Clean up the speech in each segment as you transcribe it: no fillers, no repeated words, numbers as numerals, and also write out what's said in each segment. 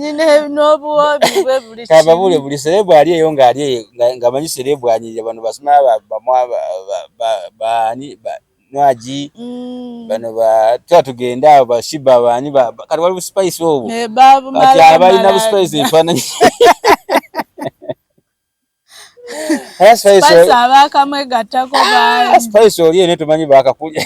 Amanyi n'obuwoomi bwe buli Kababuule buli celeb ali eyo ng'ali eyo ng'amanyi celeb anyirira bano basima baani Nwagi bano ba tuba tugenda abo ba Sheebah baani kati wali bu spice obwo eh, kati abalina bu spice ebifaananyi Spice abaakamwegattako ah, bangi. Spice oli eno tumanyi baakakulya.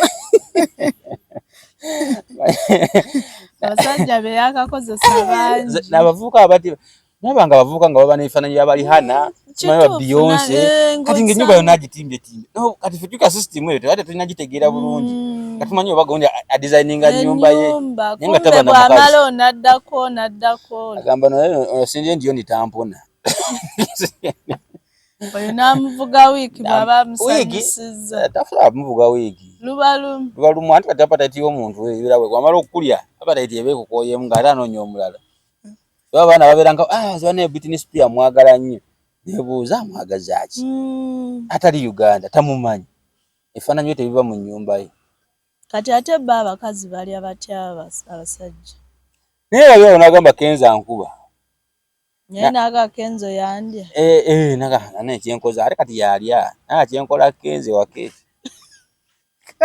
Abasajja be yakakozesa bangi. N'abavubuka abati naba nga abavubuka nga baba n'ebifaananyi bya Rihanna, simanyi ba Beyonce, eh, kati ng'ennyumba yonna agitimbyetimbe. No, kati ffe tuka system eyo tebadde tulina gitegeera bulungi. Nga tumanyi oba gundi adesigninga nnyumba ye. Naye nga taba na mukazi. Bw'amala onaddako onaddako. Agamba no sinje ndiyo nitampona. Oyo n'amuvuga wiiki bw'aba amusanyusizza. Eh, tasobola kumuvuga wiiki. Luba lumu. Luba lumu anti kati appetite y'omuntu ebeera bwe wamala okukulya appetite eba ekukooyeemu ng'ate anoonya omulala. Oba abaana babeera nga ah ziba naye Britney Spears mwagala nnyo. Nebuuza amwagaza ki? Atali Uganda tamumanyi. Ebifaananyi bye tebiva mu nnyumba ye. Kati ate bo abakazi balya batya abasajja? Naye waliwo n'agamba Kenzo ankuba. Naye naga Kenzo yandya. Eh, eh, naga naye kyenkoze ate kati yalya. Naga kyenkola Kenzo wake.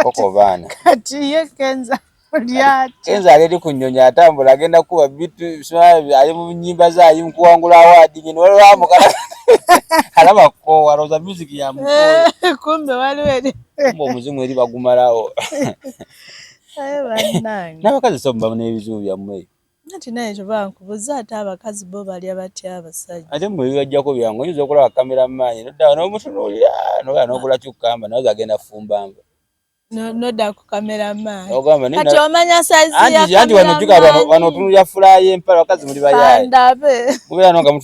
Koko baana. Kati ye Kenzo alya atya? Kenzo ali eri ku nnyonyi atambula agenda kukuba bitu ali mu nnyimba ze ali mu kuwangula award nyini waliwo amukala alaba kukoowa alowooza music ya mukoowa. Eh, kumbe waliwo eri. Kumbe omuzimu eri bagumalawo. Aye bannange. N'abakazi so muba n'ebizibu byammwe. Anti naye kyova nkubuuza ate abakazi bo balya batya abasajja? Ate mmwe ebibajjako byangu oyinza okulaba cameraman nodda n'omutunuulira noba n'ogula cucumber naye agenda kufumba nva. Nodda ku cameraman. Ogamba kati omanya size ya cameraman. Anti wano jjuka wano otunuulira fulaaya y'empale abakazi muli bayaaye. Kandabe. Mubeera no nga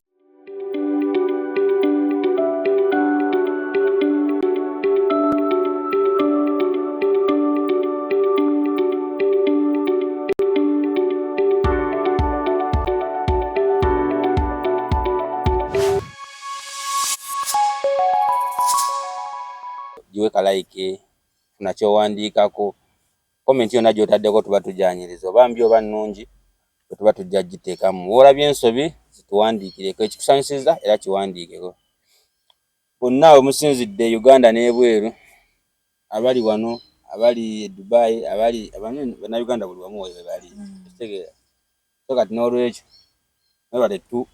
giwe ka like funa kyowandiikako comment yonna gy'otaddeko tuba tujanyiriza oba mbi oba nnungi bwe tuba tujja giteekamu w'olabye ensobi zituwandiikireko ekikusanyusiza era kiwandiikeko bonna we musinzidde Uganda n'ebweru abali wano abali e Dubai abali bannayuganda buli wamu we bali okitegeera so kati n'olwekyo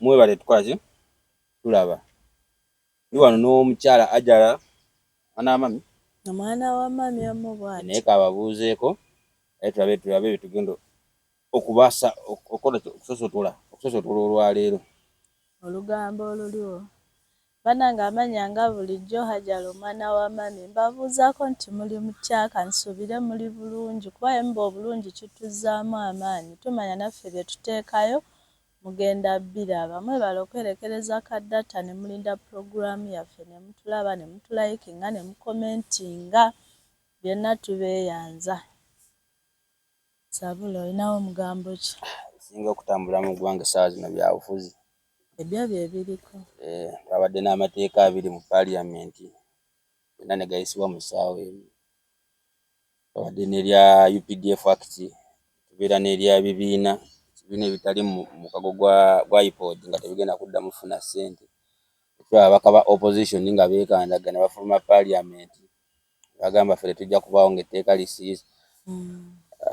mwebale tukola ki tulaba ndi wano n'omukyala Ajara mwana wa mami omwana wa mami omu bw'ati naye kababuuzeeko naye tulabe tulabe bye tugenda okubasa okukola okusosotola okusosotola olwaleero. Olugambo oluliwo. Banange amanya nga bulijjo Hajara omwana wa mummy mbabuuzaako nti muli mutya kansuubire muli bulungi kuba bwemuba obulungi kituzzaamu amaanyi tumanya naffe byetuteekayo mugenda biraba. Mwebale okwerekereza ka data ne mulinda program yaffe ne mutulaba ne mutulayikinga ne mukomentinga byonna tubeeyanza. Sabula olinawo omugambo ki? Ebisinga okutambula mu ggwanga essaawa zino byabufuzi. Ebyo bye biriko. Eh, twabadde n'amateeka abiri mu paaliyamenti gonna ne gayisibwa mu ssaawa emu. Twabadde n'erya UPDF Act, tubeera n'erya bibiina, ebibiina ebitali mu mukago gwa IPOD nga tebigenda kuddamu kufuna ssente. Tulaba ababaka ba opposition nga beekandagga ne bafuluma paaliyamenti bagamba ffe tetujja kubaawo ng'etteeka lisiise.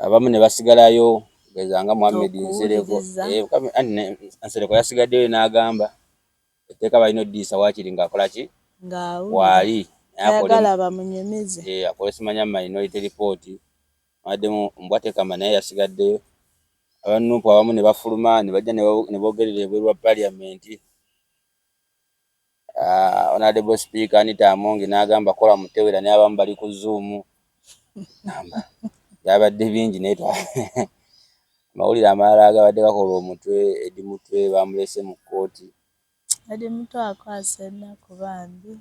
Abamu ne basigalayo geza nga Muhammed Nsereko, eh, Nsereko yasigaddeyo n'agamba etteeka balina oddiyisa waakiri ng'akola ki? Waali. Ayagala bamunyumize. Eh, akole simanya minority report. Abaddemu Mbwatekamwa naye yasigaddeyo. Aba Nup abamu ne bafuluma ne bajja ne boogerera ebweru wa paaliyamenti. Ah, Honorable Speaker Anita Among n'agamba kola mutewera naye abamu bali ku Zoom. Gamba byabadde bingi naye amawulire amalala agabadde gakola omutwe Eddie Mutwe bamulese mu kkooti. Eddie Mutwe akwasa ennaku bambi.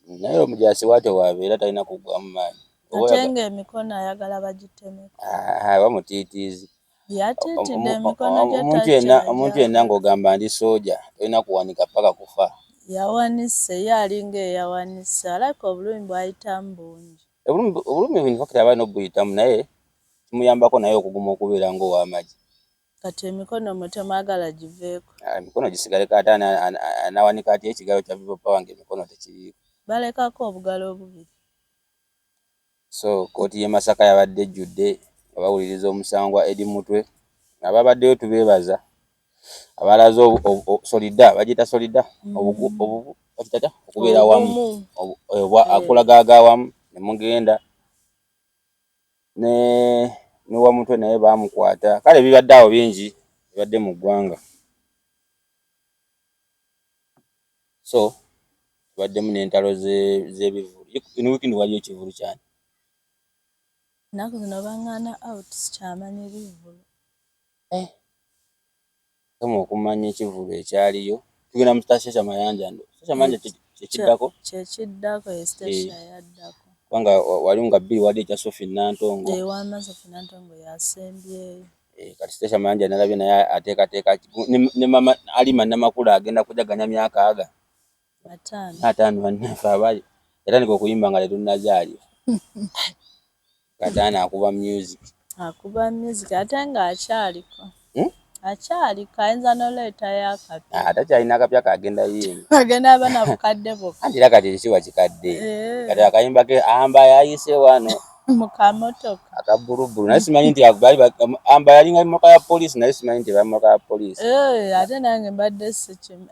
Naye omujaasi bw'atyo bw'abeera talina kuggwamu maanyi. Ate ng'emikono ayagala bagitemeko. Ah, bamutiitiizi. Yatiitidde emikono gye Omuntu yenna ng'ogamba ndi sooja tolina kuwanika paka kufa. Yawanise ye alinga eyawanise alabika obulumi bw'ayitamu bungi. Obulumi in fact aba alina obuyitamu naye kimuyambako naye okuguma okubeera ng'ow'amagye. Kati emikono mwe temwagala giveeko. Ah, emikono gisigaleko, ate anawanika atya ekigalo kya People Power ng'emikono tekiriiko? Balekako obugalo obubiri. So kkooti y'e Masaka yabadde ejjudde nga bawuliriza omusango gwa Eddie Mutwe. Ababaddeyo tubeebaza, abalaze solida, bagiyita solida, bakiyita okubeera wamu, akulaga agawamu ne mugenda ne Wamutwe naye baamukwata. Kale bibadde awo bingi bibadde mu ggwanga. So tubaddemu n'entalo z'ebivvulu. Eno wiiki waliyo ekivvulu kyani? Ennaku zino baŋŋaana out, sikyamanyi bivvulu. Soma okumanya ekivvulu ekyaliyo. Tugenda mu Stecia Mayanja. Stecia Mayanja kyekiddako? Kyekiddako, ye Stecia yaddako. Kubanga wali nga bbiri wali ekya Sophie Nantongo. Ewama Sophie Nantongo yasembyeyo. Kati Stecia Mayanja nalabye naye ateekateeka ne mama Alima Namakula agenda kujaganya myaka aga 5. Bannaffe abaali yatandika okuyimba nga tetunnazaalibwa. Kataano akuba music. Akuba music ate ng'akyaliko. Akyaliko, ayinza n'oleetayo akapya. Ate akyalina akapya kagenda yimba. Agenda aba na bukadde bwokka. Anti era kati ekiwa kikadde. Kati akayimba ke amba yayise wano. Mu kamotoka. Akabbulubbulu, naye simanyi nti amba yalinga mmotoka ya poliisi, naye simanyi nti mmotoka ya poliisi. Ate nange mbadde sikimu.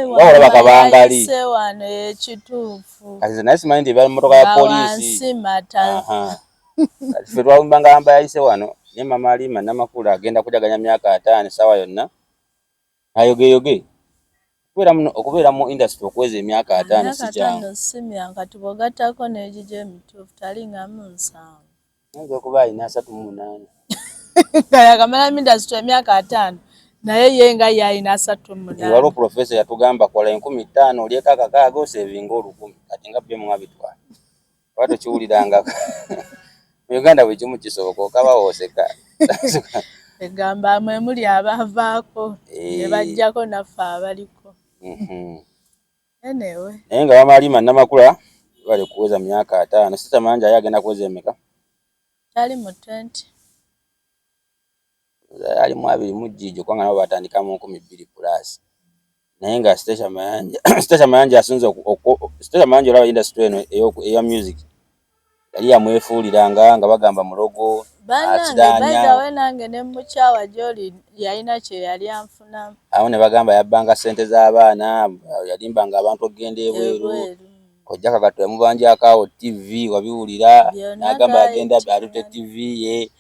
Nga olaba kabangali. Yayise wano ekituufu. Kati naye simanyi nti mmotoka ya poliisi. Wansi mata. Kati ffe twawimbanga amba yayise wano, naye mama Alima Namakula agenda kujaganya myaka 5 essaawa yonna. Ayogeyoge. Okubeera mu industry okuweza emyaka 5 si kyangu. 5 si myangu, kati bw'ogattako n'egigyo emituufu talingamu 7. Ayinza okuba alina 38. Nga yakamala mu industry emyaka 5, naye ye nga ye alina 38. Waliwo professor yatugamba kola 5,000 olyeko akakaaga osevinga 1,000, kati nga byo mwabitwala. Oba tokiwulirangako. Mu Uganda buli kimu kisoboka, okaba w'oseka. Egamba mwe muli abavaako ne bajjako naffe abaliko. Anyway. Naye nga mama Alima Namakula bali kuweza myaka 5. Stecia Mayanja ye agenda kuweza emeka? Tali mu 20. Ali mu 20 mu jjiijo, kubanga nabo batandika mu 2000 plus. Naye nga Stecia Mayanja, Stecia Mayanja asinze Stecia Mayanja olaba industry eno eya music yali yamwefuuliranga nga bagamba mulogo. Bannange, by the way, nange ne mukyawa gy'oli yalina kye yali anfunamu. Awo ne bagamba yabbanga ssente z'abaana, yalimbanga abantu okugenda ebweru. Kojja Kagato yamubanjako awo TV, wabiwulira, n'agamba agenda atutte TV ye.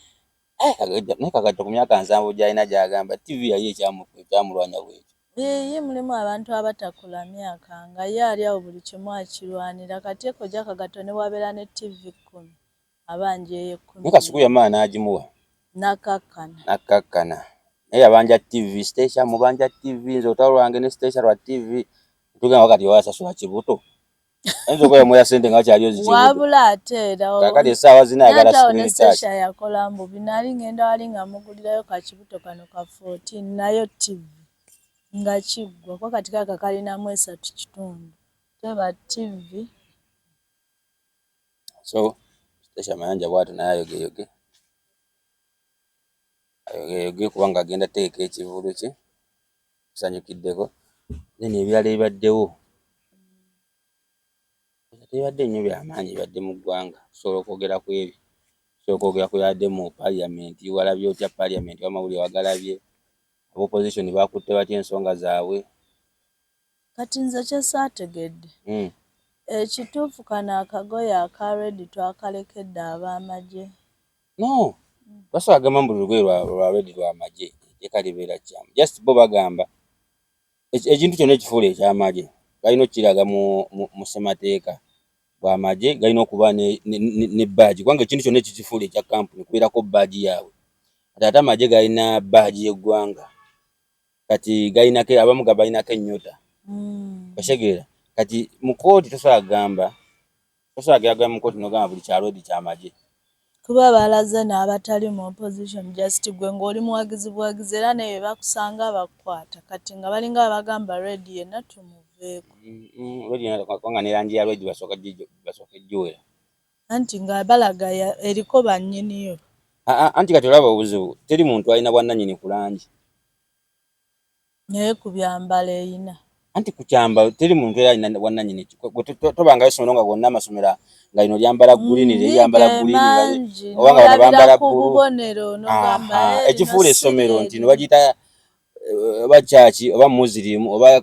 Naye Kagato ku myaka 70 gy'alina gy'agamba TV yali ekyamulwanya bw'etyo. Ye mulimu abantu abatakula myaka nga ye ali awo buli kimu akirwanira. Kati Kojja Kagato ne bw'abeera ne TV 10 abanja eyo 10. Naye Kasuku yamala n'agimuwa. N'akkakkana. N'akkakkana. Naye yabanja TV, Stecia mubanja TV, nze olutalo lwange ne Stecia lwa TV. Tugamba kati wasasula kibuto. Ayinza okuba yamuwa ssente nga wakyaliyo zikibuto. Wabula ate era Kaakati essaawa zino ayagala Naye ate awo ne screen touch. Stecia yakola mbubi, nali ngenda wali nga mugulirayo kakibuto kano ka 14 nayo TV nga kiggwa, kuba kati kaaka kalinamu 3.5. Teba TV. So Stecia Mayanja bw'atyo naye ayogeyoge. Ayogeyoge kubanga agenda kutegeka ekivvulu kye. Tusanyukiddeko. Then ebirala ebibaddewo tebibadde nnyo byamaanyi bibadde mu ggwanga. Tusobola okwogera ku ebyo. Tusobola okwogera ku byabadde mu parliament. Walabye otya parliament? Amawulire wagalabye? Aba opposition bakutte batya ensonga zaabwe? Kati nze kye saategedde. Ekituufu kano akagoye aka red twakalekedde ab'amagye. No. Basobola kugamba mbu lugoye lwa red lwa magye. Etteeka libeera kyamu. Just bo bagamba ekintu kyonna ekifuula eky'amagye balina okukiraga mu ssemateeka bw'amagye galina okuba ne badge, kubanga ekintu kyonna ekikifuula ekya kampuni kubeerako badge yaabwe. Kati ate amagye galina badge y'eggwanga. Kati galinako, abamu gabalinako ennyota. Okitegeera? Kati mu kkooti tosobola kugamba, tosobola kugenda mu kkooti n'ogamba buli kya red ky'amagye. Kuba balaze n'abatali mu opposition, just gwe ng'oli muwagizi buwagizi, era naye bakusanga bakukwata. Kati nga balinga abagamba red yenna tumuveeko. Red yenna, kubanga ne langi ya red basooka giwera. Anti nga balaga eriko bannyiniyo. Anti kati olaba obuzibu, teri muntu alina bwannannyini ku langi. Naye ku byambalo eyina. Anti ku kyambalo teri muntu era alina bwannannyini. Tobangayo essomero nga gonna amasomero nga lino lyambala green, lyambala green, oba nga bano bambala bbulu. Ekifuula essomero nti no bagiyita oba church oba Muslim oba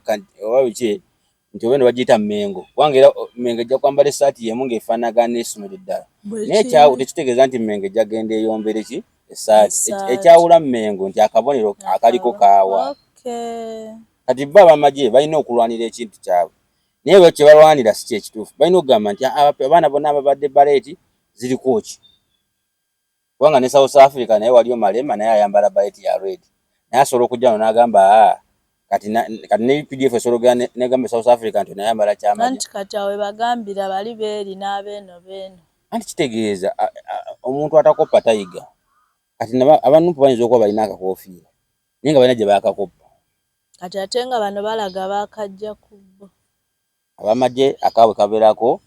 biki, nti oba eno bagiyita Mmengo, kubanga era Mmengo ejja kwambala essaati y'emu ng'efaanagana n'essomero eddala, naye tekitegeeza nti Mmengo ejja genda eyombere ki essaati. Ekyawula Mmengo nti akabonero akaliko kaawa. Kati bo abamagye balina okulwanira ekintu kyabwe, naye kye balwanira si kyekituufu. Balina okugamba nti abaana bonna ababadde baleeti ziriko ki, kubanga ne South Africa naye waliyo Malema, naye ayambala beret ya red, naye asobola okujja no n'agamba kati ne UPDF esobola okugenda negamba South Africa nti nayambala kyamagye. Anti kati awo bagambira bali beeri n'abeeno beeno. Anti kitegeeza omuntu atakoppa tayiga. Kati aba NUP bayinza okuba balina akakoofiira naye nga balina gye baakakoppa. Kati ate nga bano balaga baakajja ku bo. Abamagye akaabwe kabeerako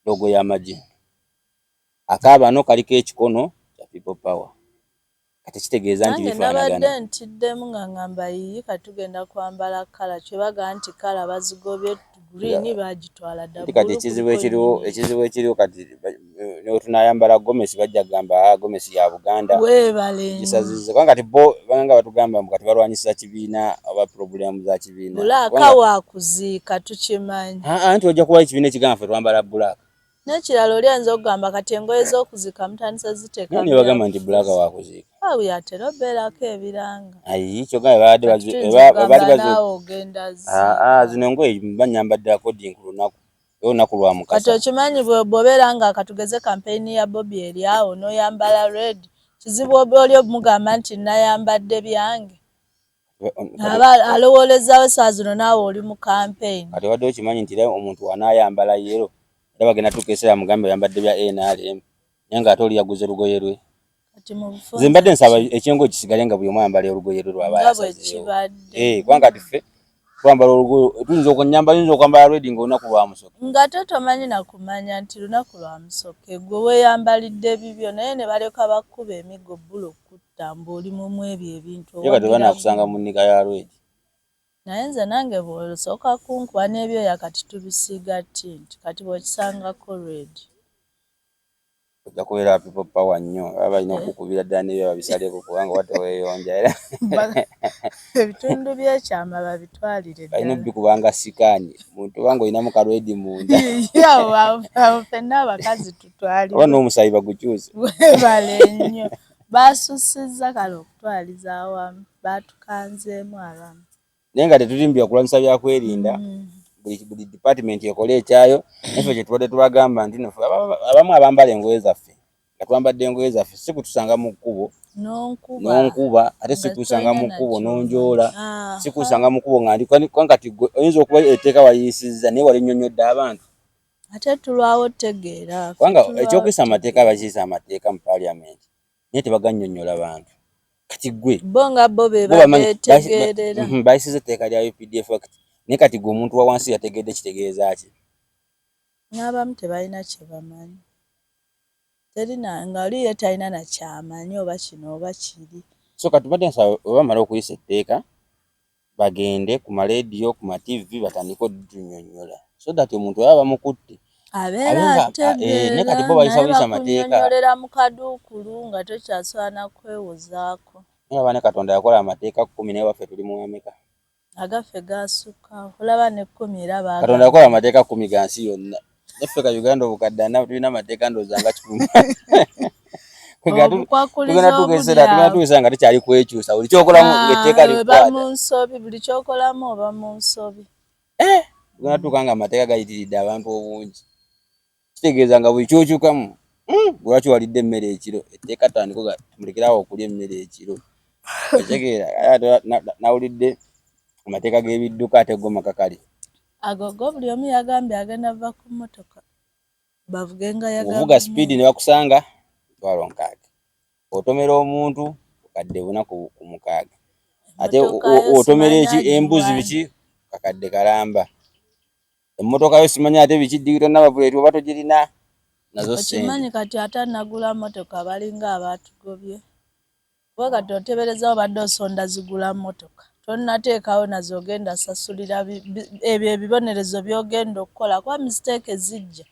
logo y'amagye, akaabano kaliko ekikono kya People Power. Kati kitegeeza nti bifaanagana. Nabadde ntiddemu nga ngamba yiyi kati tugenda kwambala colour, kye bagamba nti colour bazigobye, green bagitwala dda. Kati ekizibu ekiriwo kati ne tunayambala gomesi bajja kugamba gomesi ya Buganda. Weebale. Gisaziza kubanga kati bo banga batugamba mbu kati balwanyisa kibiina oba problem za kibiina. Black wa kuziika tukimanyi. Anti ojja kuba ekibiina ekigamba ffe twambala black. N'ekirala oli ayinza okugamba kati engoye z'okuziika mutandise ziteeka. Naye bagamba nti black wa kuziika. Awo yatera obeerako ebiranga. Ayi kyokka babadde naawe ogenda ziika. Zino engoye mba nnyambadde according ku lunaku. Olunaku lwa Mukasa. Kati okimanyi bw'obeera nga katugeze campaign ya Bobi eri awo n'oyambala red, kizibu oli omugamba nti nayambadde byange. Aba alowoolezaawo essaawa zino naawe oli mu campaign. Kati obadde okimanyi nti era omuntu anaayambala yellow era bagenda tuuka ekiseera mugambe oyambadde bya NRM, naye ng'ate oli yaguze lugoye lwe. Nze mbadde nsaba ekyengoye kisigale nga buli omu ayambala olugoye lwe lw'aba yasazeewo. Kubanga kati ffe twambala olugoye, tuyinza okunyamba, tuyinza okwambala red ng'olunaku lwa Musoke. Ng'ate tomanyi na kumanya nti lunaku lwa Musoke, gwe weeyambalidde bibyo naye ne balyoka bakkuba emiggo bbula okutta mbu oli mu ebyo ebintu. Ye kati banaakusanga mu nnika ya red. Naye nze nange bw'osooka kunkuba n'ebyoya kati tubisiiga tint, kati bw'okisangako red. Ojja kubeera People Power nnyo, baba balina okukubira ddala n'ebyo babisaleko kubanga oba teweeyonja era. Ebitundu by'ekyama babitwalire ddala. Balina obbikubanga sikaani, muntu oba ng'olinamu ka red munda. Awo ffenna abakazi tutwalibwe. Oba n'omusaayi bagukyuse. Weebale nnyo. Baasusizza kale okutwaliza awamu, baatukanzeemu abamu. Naye nga tetulimbye kulwanyisa byakwerinda, buli department ekole ekyayo, naffe kye tubadde tubagamba nti abamu abambala engoye zaffe nga twambadde engoye zaffe si kutusanga mu kkubo n'onkuba, ate si kutusanga mu kkubo n'onjoola, si kutusanga mu kkubo nga ndi kubanga kati gwe oyinza okuba etteeka waliyisizza naye walinnyonnyodde abantu. Ate tulwawo otegeera. Kubanga ekyokuyisa amateeka bakiyisa amateeka mu parliament naye tebagannyonnyola bantu. Kati gwe bo nga bo be babeetegeerera. Bayisiza etteeka lya UPDF Act naye kati gwe omuntu wa wansi yategedde kitegeeza ki? N'abamu tebalina kye bamanyi. Terina nga oli ye talina na kyamanyi oba kino oba kiri. So kati tubadde nsaba bwe bamala okuyisa etteeka bagende ku maleediyo, ku ma TV batandike otunyonnyola so that omuntu aba bamukutte abeera ategeera, naye kati bo bayisa naye buyisa amateeka. Bakunnyonnyolera mu kaduukulu nga tokyasobola na kwewozaako. Naye aba ne Katonda yakola amateeka 10 naye waffe tuli mu ameka? Agaffe gasukka, olaba ne 10 era baagala. Katonda yakola amateeka 10 ga nsi yonna. Naffe ka Uganda obukadde ana tulina amateeka ndowooza nga 100. Obukwakulizo Tugenda obuli awo. tugezeera nga tekyali kwekyusa, buli ky'okolamu ng'etteeka Oba likukwata. mu nsobi, buli ky'okolamu oba mu nsobi. Tugenda tuuka nga amateeka gayitiridde abantu obungi. Kitegeeza nga buli ky'okyukamu, lwaki walidde emmere ekiro? Etteeka tandika mulekere awo okulya emmere ekiro. Okitegeera? Nawulidde amateeka g'ebidduka ate go makakali. Ago go buli omu yagambye agenda va ku mmotoka. Bavuge nga ya Ovuga speed gavumenti. ne bakusanga 60,000. Otomera omuntu 406. Ate Emmotoka yo otomera simanya eki embuzi agiwanye. biki 1,000. Emmotoka yo simanyi ate biki digital number plate oba togirina. Nazo Okimanyi kati ate anagula motoka balinga abatugobye, kuba kati otebereza obadde osonda zigula motoka, tonnateekawo nazo, ogenda sasulira ebyo ebibonerezo by'ogenda okukola, kuba mistake zijja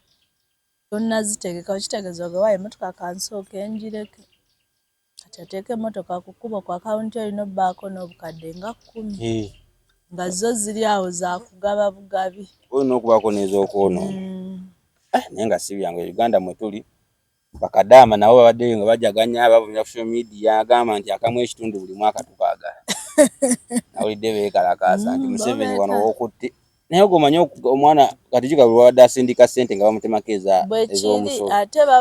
tonnazitegeka. Okitegeeza ogewayo emotoka, kansooke njireke. Kati ateeka emotoka ku kkubo, ku akawunti olina obbaako n'obukadde nga 10 nga zo ziri awo zakugaba bugabi. Olina okubaako n'ez'okwonoona. Naye nga si byangu. Uganda mwe tuli, bakadaama nabo babaddeyo nga bajaganya, bavumira ku social media, agamba nti akamu ekitundu buli mwaka tukaagala. Nawulidde beekalakaasa nti Museveni wano wookutte, naye gwe omanyi omwana kati kika buli wabadde asindika ssente nga bamutemako ez'omusolo,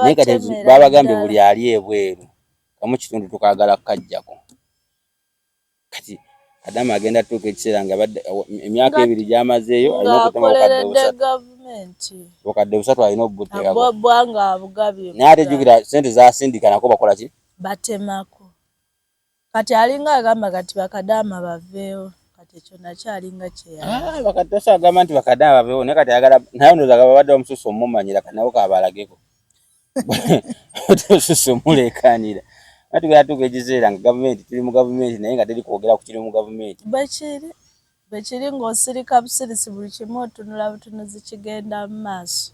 naye kati babagambye buli ali ebweru kamu kitundu tukaagala kukajjako. Kati kadaama agenda tutuuka ekiseera nga emyaka 2 gy'amazeeyo alina okutema obukadde 300, alina obubuteekako naye ate jjukira ssente zasindika nako bakola ki? Batemako. Kati alinga agamba kati bakadaama baveewo, kati ekyo nakyo alinga kyeyakati tosobola agamba nti bakadaama baveewo, naye kati ayagala naye ndowooza babadde bamususa omumanyira, kati nabo kabalageko tosusa omuleekaanira. Tugenda tuuka ekiseera nga gavumenti, tuli mu gavumenti naye nga teri kwogera ku kiri mu gavumenti. Bwekiri, bwekiri, ng'osirika busirisi, buli kimu otunula butunuzi kigenda mu maaso.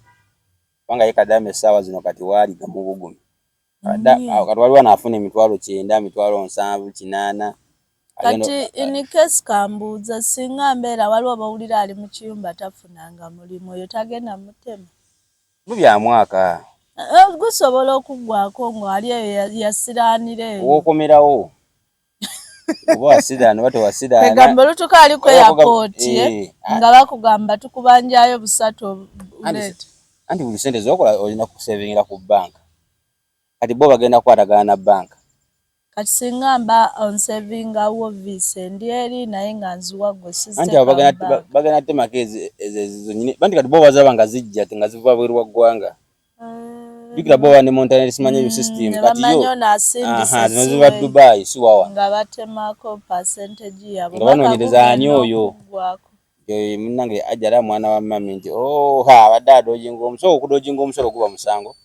Kubanga ye kadaama essaawa zino kati waaliga mu bugumi, kati waliwo anaafuna 900,000, 70,000, 80,000. Kati in case kambuuza, singa mbeera waliwo bawulira ali mu kiyumba tafunanga mulimu, oyo tagenda mutema? Bu bya mwaka. Gusobola okuggwako ng'ali eyo yasiraanira eyo. Wookomerawo oba wasiraana oba tewasiraana. Egamba olutuka ali ku airport nga bakugamba tukubanjayo busatu leete. Anti buli sente zokola olina kusevingira ku banka, kati bo bagenda kukwatagana na banka. Kati singa mba onsevingawo visa ndi eri naye nga nziwa gwe. Anti abo bagenda temako ezo zonyini banti kati bo bazaba nga zijja nga ziva bweru wa ggwanga. Jjukira bo baba ne monetary simanyi ebyo system, kati yo zino ziva Dubai, si wawa. Nga batemako percentage yaabwe. Nga banoonyereza ani oyo munnange ajjala mwana wa mami nti oha abadde adodginga omusolo. Okudodginga omusolo guba musango.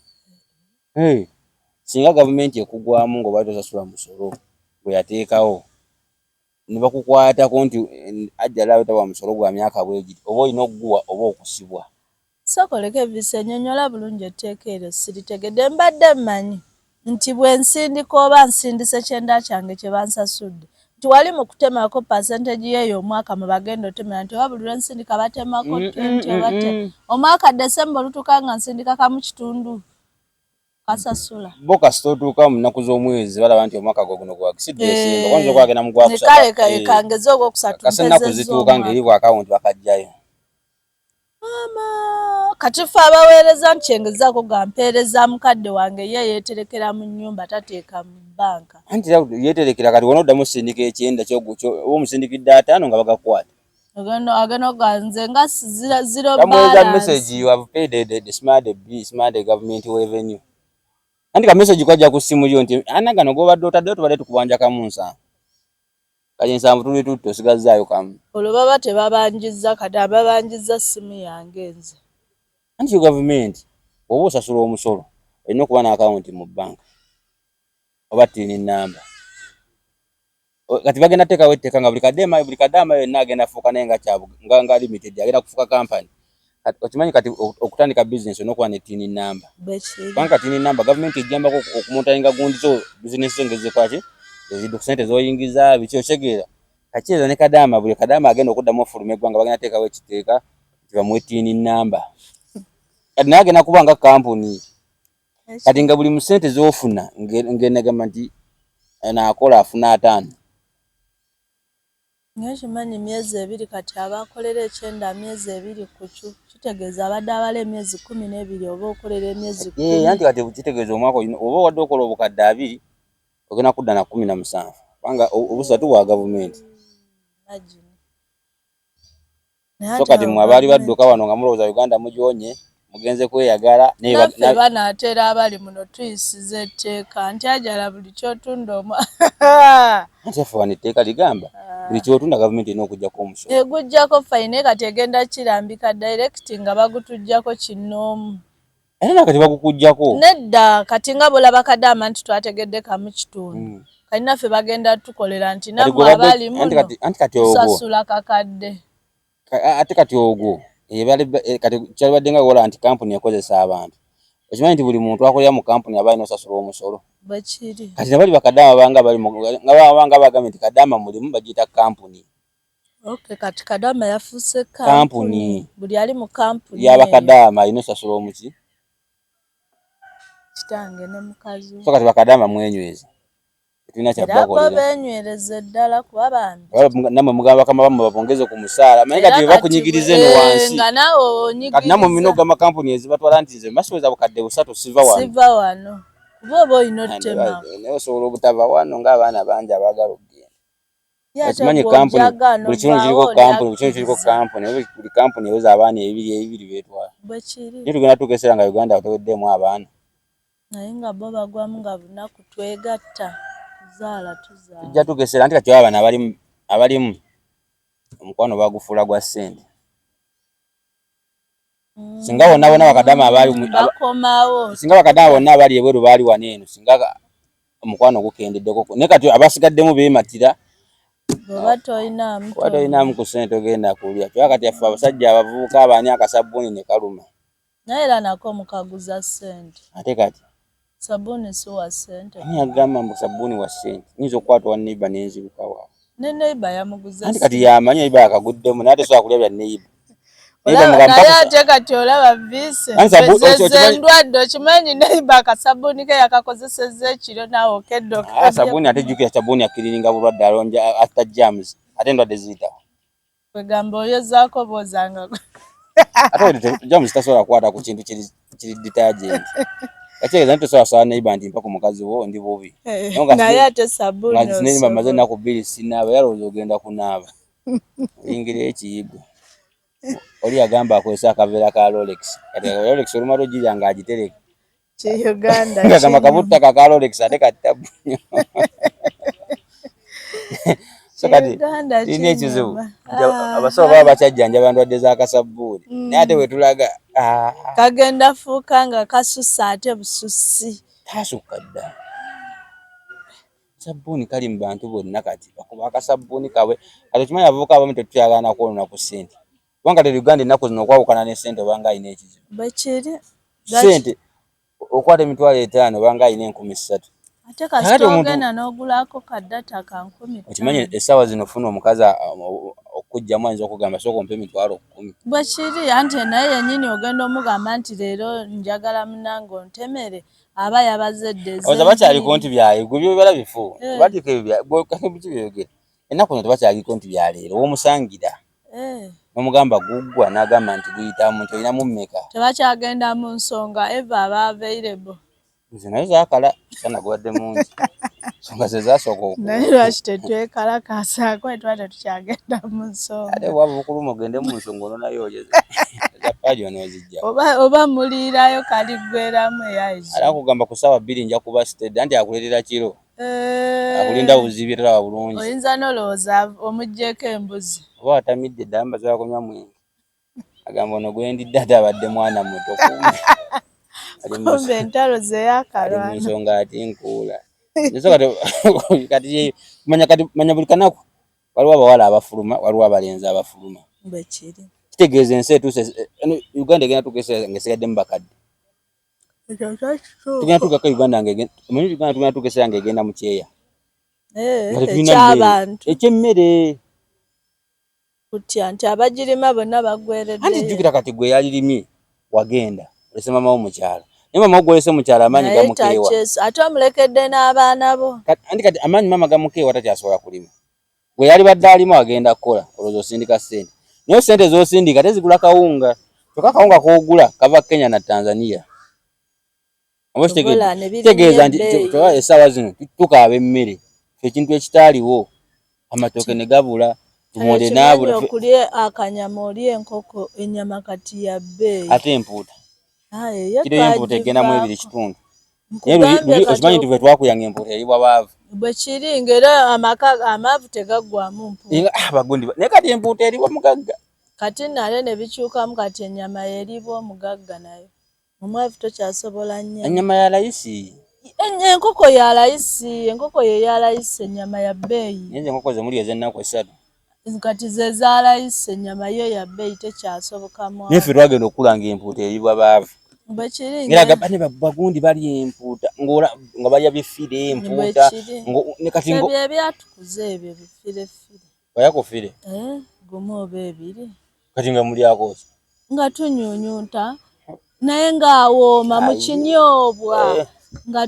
Singa gavumenti ekugwamu ng'obadde tosasula musolo gwe yateekawo ne bakukwatako nti ajjala abe tawa musolo gwa myaka bwegiti, oba olina okuguwa oba okusibwa. Sooka oleke visa, ennyonnyola bulungi etteeka eryo, siritegedde. Mbadde mmanyi nti bwe nsindika oba nsindise kyenda kyange kye bansasudde, nti wali mu kutemako percentage yeeyo omwaka mwe bagenda otemera, nti oba buli lwe nsindika batemako 20 oba 10 omwaka December olutuuka nga nsindika kamu kitundu kasasula. Bo kasita otuuka mu nnaku z'omwezi balaba nti omwaka gwe guno gwa si December, kwanza okwagenda mu gwakusatu. Kale kangeze ogwokusatu. Kasa ennaku zituuka ng'eri ku akawunti bakajjayo. Maama, kati ffe abaweereza nti kyengezaako ga mpeereza mukadde wange, ye yeeterekera mu nnyumba, tateeka mu bbanka. Anti yeeterekera, kati wona oddamu osindika ekyenda oba omusindikidde 50 nga bagakwata. Agenda oga nze nga zero. Bamuweereza message, "You have paid the smart smart government revenue." Anti ka message kajja ku ssimu yo nti ana gano gobadde otaddeyo tubadde tukubanja kamu 70, kati 70 tuli tutte, osigazzaayo kamu. Olwo baba tebabanjizza, kati ababanjizza ssimu yange nze. Anti yo gavumenti oba osasula omusolo olina okuba n'akawunti mu bbanka oba TIN number. Kati bagenda teekawo etteeka nga buli kadaama yonna agenda fuuka naye nga limited, agenda kufuuka company. Okimanyi kati okutandika business olina okuba ne TIN number, kubanga TIN number gavumenti ejjambako okumonitoringa gundi zo business zo ngezikola ki, eziddu sente zoyingiza biki, okitegeera? Kakitegeeza ne kadaama, buli kadaama agenda okuddamu ofuluma eggwanga bagenda teekawo ekiteeka nti bamuwe TIN number. Kati naye agenda kuba nga kampuni, kati nga buli mu sente z'ofuna ngenagamba nti naakola afuna 50. Naye kimanyi myezi 2, kati abakolera ekyenda myezi 2 ku kyu kitegeeza abadde abala emyezi 12 oba okolera emyezi 10. Anti kati kitegeeza omwaka oba wadde okola obukadde 20, ogenda kudda na 17, kubanga obusatu bwa gavumenti. So kati mwe abaali badduka wano nga mulowooza Uganda mugyonye, mugenze kweyagala. Naffe banaatera abali muno tuyisiza etteeka nti ajala buli kyotunda omwa Anti affe wano etteeka ligamba buli kyotunda gavumenti erina okuggyako omusolo. Eguggyako fine, kati egenda kirambika direct nga bagutuggyako kinnoomu. Era nakati bagukuggyako. Nedda, kati nga bw'olaba kadaama nti twategedde kamu kitundu. Kati naffe bagenda tukolera nti Kati nammwe gwe badde abali anti muno kati anti kati ogwo tusasula kakadde. Ate kati ogwo kati kyalibadde nga wola nti kampuni ekozesa abantu. Okimanyi nti buli muntu akolera mu kampuni aba alina osasula omusolo. Bwe kiri. Kati nabali bakadaama banga bali nga banga bagambye nti kadaama mulimu bagiyita kampuni. Okay, kati kadaama yafuuse kampuni. Kampuni. Buli ali mu kampuni eyo. Y'abakadaama alina osasula omuki. Kitange ne mukazi we. So kati bakadaama mwenyweze. Tetulina kya Era bo kubakolera. beenywereze ddala kuba bambi. Nammwe mugamba bakama bammwe babongeze ku musaala. Naye Era kati bwe kati bakunyigiriza eno wansi. nga naawe Kati nammwe mulina onyigiriza. okugamba kampuni ezibatwala nti nze mbasiweza bukadde 3 siva wano. Siva wano. Kuba oba olina ottema. Naye osobola obutava wano ng'abaana bangi abaagala okugenda. Ye ate Okimanyi kampuni bw'ojaga buli kirungi kiriko n'ovaawo oli kampuni, buli kirungi kiriko akkiriza. kampuni, buli kampuni eweza abaana ebibiri ebibiri beetwala. Bwe kiri. Naye tugenda tuuka ekiseera nga Uganda teweddeemu abaana. Naye nga bo bagwamu nga bunaku twegatta kuzaala tuzaala. Tujja tuuka ekiseera anti kati olaba bano abalimu omukwano bagufuula gwa ssente. Singa bonna bonna bakadaama abaali Bakomawo. Singa bakadaama bonna abali ebweru baali wano eno, singa omukwano gukendeddeko. Naye kati abasigaddemu beematira. Bw'oba tolinaamu Oba tolinaamu ku ssente togenda kulya. Kyokka kati ffe abasajja abavubuka abaani akasabbuuni ne kaluma. Naye era nako mukaguza ssente. Ate kati Sabbuuni si wa ssente. Ani yagamba mbu sabbuuni wa ssente? Nnyinza okukwata owa neighbor ne nziruka waawo. Ne neighbor yamuguza Anti kati ssente. yamanyi neighbor akaguddemu naye tesobola kulya bya neighbor. Neighbor Olaba mugamba naye mpaka ate kati olaba Vincent Anti ze endwadde okimanyi neighbor akasabbuuni ke yakakozesezza ekiro naawe okedde Ah, okabye. sabbuuni ate jjukira sabbuuni akkiriringa bulwadde alonja after germs ate endwadde ziyita. Kwegamba oyozaako bw'ozanga. Ate germs tasobola kukwata ku kintu kiri detergent. Ekitegeeza nti tosobola kusaba neighbor nti mpa ku mukazi wo ndi bubi. Naye ate sabbuuni Nga neighbor maze osobola. ennaku 2 sinaaba yalowooza ogenda kunaaba. Oyingira ekiyigo. Oli yagamba akozesa akaveera ka Rolex. Kati Rolex olumala ogirya ng'agitereka. Ki Uganda Ng'agamba kinyuma. kabutta ka Rolex ate kattabu nnyo. So kati Uganda tulina ekizibu kinyuma. nti abasawo baba bakyajjanjaba ndwadde za kasabbuuni. Naye ate bwe tulaga Kagenda fuuka nga kasusse ate bususi. Kaasukka dda. Sabbuuni kali mu bantu bonna kati bakuba akasabbuuni kaabwe. Kati okimanyi abavubuka abamu tetukyagala na kwonoona ku ssente. Kubanga kati Uganda ennaku zino okwawukana ne ssente obanga alina ekizibu. Bwe kiri. Ssente okwata 50,000 obanga alina 3,000. Ate kasita ogenda n'ogulako ka data ka 5,000. Okimanyi essaawa zino funa omukazi okuggyamu ayinza okugamba sooka ompe 10,000. Bwe kiri anti naye yennyini ogenda omugamba nti leero njagala munnange ontemere aba yabaze dda Oza bakyaliko nti bya gwe by'obala bifu. Tebaliko ebyo bya gwe kati biki by'oyogera. Ennaku zino tebakyaliko nti bya leero w'omusangira. N'omugamba guggwa n'agamba nti guyitamu nti olinamu mmeka. Tebakyagenda mu nsonga eva aba available. Nze nazo zaakala sana gubadde mungi. Nsonga ze zaasooka okuba. Naye lwaki tetwekalakaasaako tuba tetukyagenda mu nsonga. Ate bwaba bukuluma ogende mu nsonga ononayo olye eza paaji onoozijja. Oba muliirayo kaliggweramu eyayizo. Era akugamba ku ssaawa 2 nja kuba steady anti akuleetera kiro. Akulinda buzibye tolaba bulungi. Oyinza n'olowooza omuggyeko embuzi. Oba watamidde ddala mbasobola kunywa mwenge. Agamba ono gwe ndidde ate abadde mwana muto kumbe. Kumbe entalo ze yakalwana. Ali mu nsonga ati nkuula. So kati manya kati manya buli kanaku waliwo abawala abafuluma waliwo abalenzi abafuluma. Bwe kiri. Kitegeeza ensi etuuse Uganda egenda tuuka ekiseera ng'esigaddemu bakadde. Tugenda tuukako Uganda ng'egenda omanyi Uganda tugenda tuuka ekiseera ng'egenda mu kyeya. Eky'abantu. Eky'emmere. Kutya nti abagirima bonna baggwereddeyo. Anti jjukira kati gwe yalirimye wagenda olese maama wo mu kyalo. Naye maama wo gw'olese mu kyalo amaanyi gamukeewa. Ate omulekedde n'abaana bo. Anti kati amaanyi maama gamukeewa takyasobola kulima. Gwe yalibadde alima wagenda kukola olowooza osindika ssente. Naye ssente z'osindika tezigula kawunga. Kyokka akawunga k'ogula kava Kenya na Tanzania. Oba kitegeeza nti essaawa zino tukaaba emmere. Ekintu ekitaaliwo amatooke ne gabula. Tumole n'abula. Okulya akanyama oli enkoko ennyama kati ya bbeeyi. Ate empuuta. Kiro y'empuuta egenda mu 2.5. Naye okimanyi nti bwe twakuyanga empuuta eribwa baavu. Bwe kiri ng'era amaka amaavu tegaggwamu mpuuta. Abagundi naye kati empuuta eribwa mugagga. Kati nno ate ne bikyukamu kati ennyama y'eribwa omugagga nayo. Omwavu tokyasobola nnyama. Ennyama ya layisi. Enkoko ya layisi, enkoko ye ya layisi, ennyama ya bbeeyi. Naye enkoko ze muli ez'ennaku 3. Kati ze za layisi, ennyama yo ya bbeeyi tekyasoboka mwavu. Naye ffe twagenda okukula ng'empuuta eribwa baavu. Bwe kiri. Era bane bagundi balya empuuta nga balya bifire empuuta. Kati ngo ebyo ebyatukuza ebyo bifirefire. Balya ku fire? Gumu oba ebiri. Kati nga mulyako ki? Nga tunyunyunta naye ng'awooma mu kinyoobwa. Nga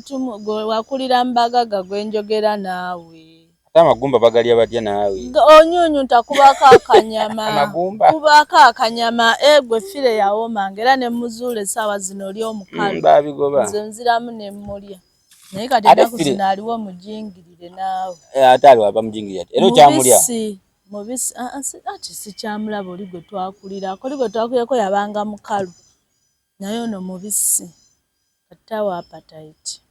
wakulira mbagaga gwe njogera naawe. Ate amagumba bagalya batya naawe? Onyunyunta kubako akanyama. Amagumba. Kubako akanyama. Gwe fire yawoomanga era ne muzuula essaawa zino oli omukalu. Baabigoba. Nze nziramu ne mmulya. Naye kati ennaku zino aliwo mujingirire naawe. Ate aliwo abamujingirira ati. Era okyamulya? Mubisi, ati sikyamulaba oli gwe twakulirako. Oli gwe twakulirako yabanga mukalu. Naye ono mubisi. Katawa appetite.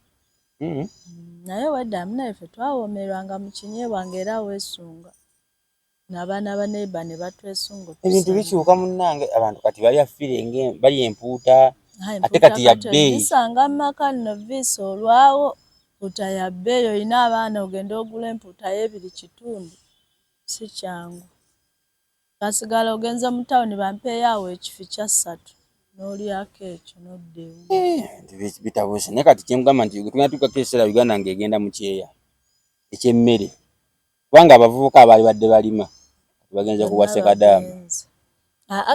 Naye wedda munaye ffe twawoomerwanga mu kinyeebwa ng'era weesunga. N'abaana ba neighbor ne batwesunga. Ebintu bikyuka munnange, abantu kati balya fire balya empuuta. Ate kati ya bbeeyi. Gisanga mu maka nno viisi olwawo. Empuuta ya bbeeyi, olina abaana ogenda ogula empuuta y'ebiri kitundu. Si kyangu. Kasigala ogenze mu tawuni bampeeyo awo ekifi kya 3. N'olyako ekyo n'odda ewuwo. Bitabuse. Naye kati kye nkugamba nti tugenda tuukako ekiseera Uganda ng'egenda mu kyeya eky'emmere. Kubanga abavubuka abaali badde balima bagenze kuwa Ssekadaama.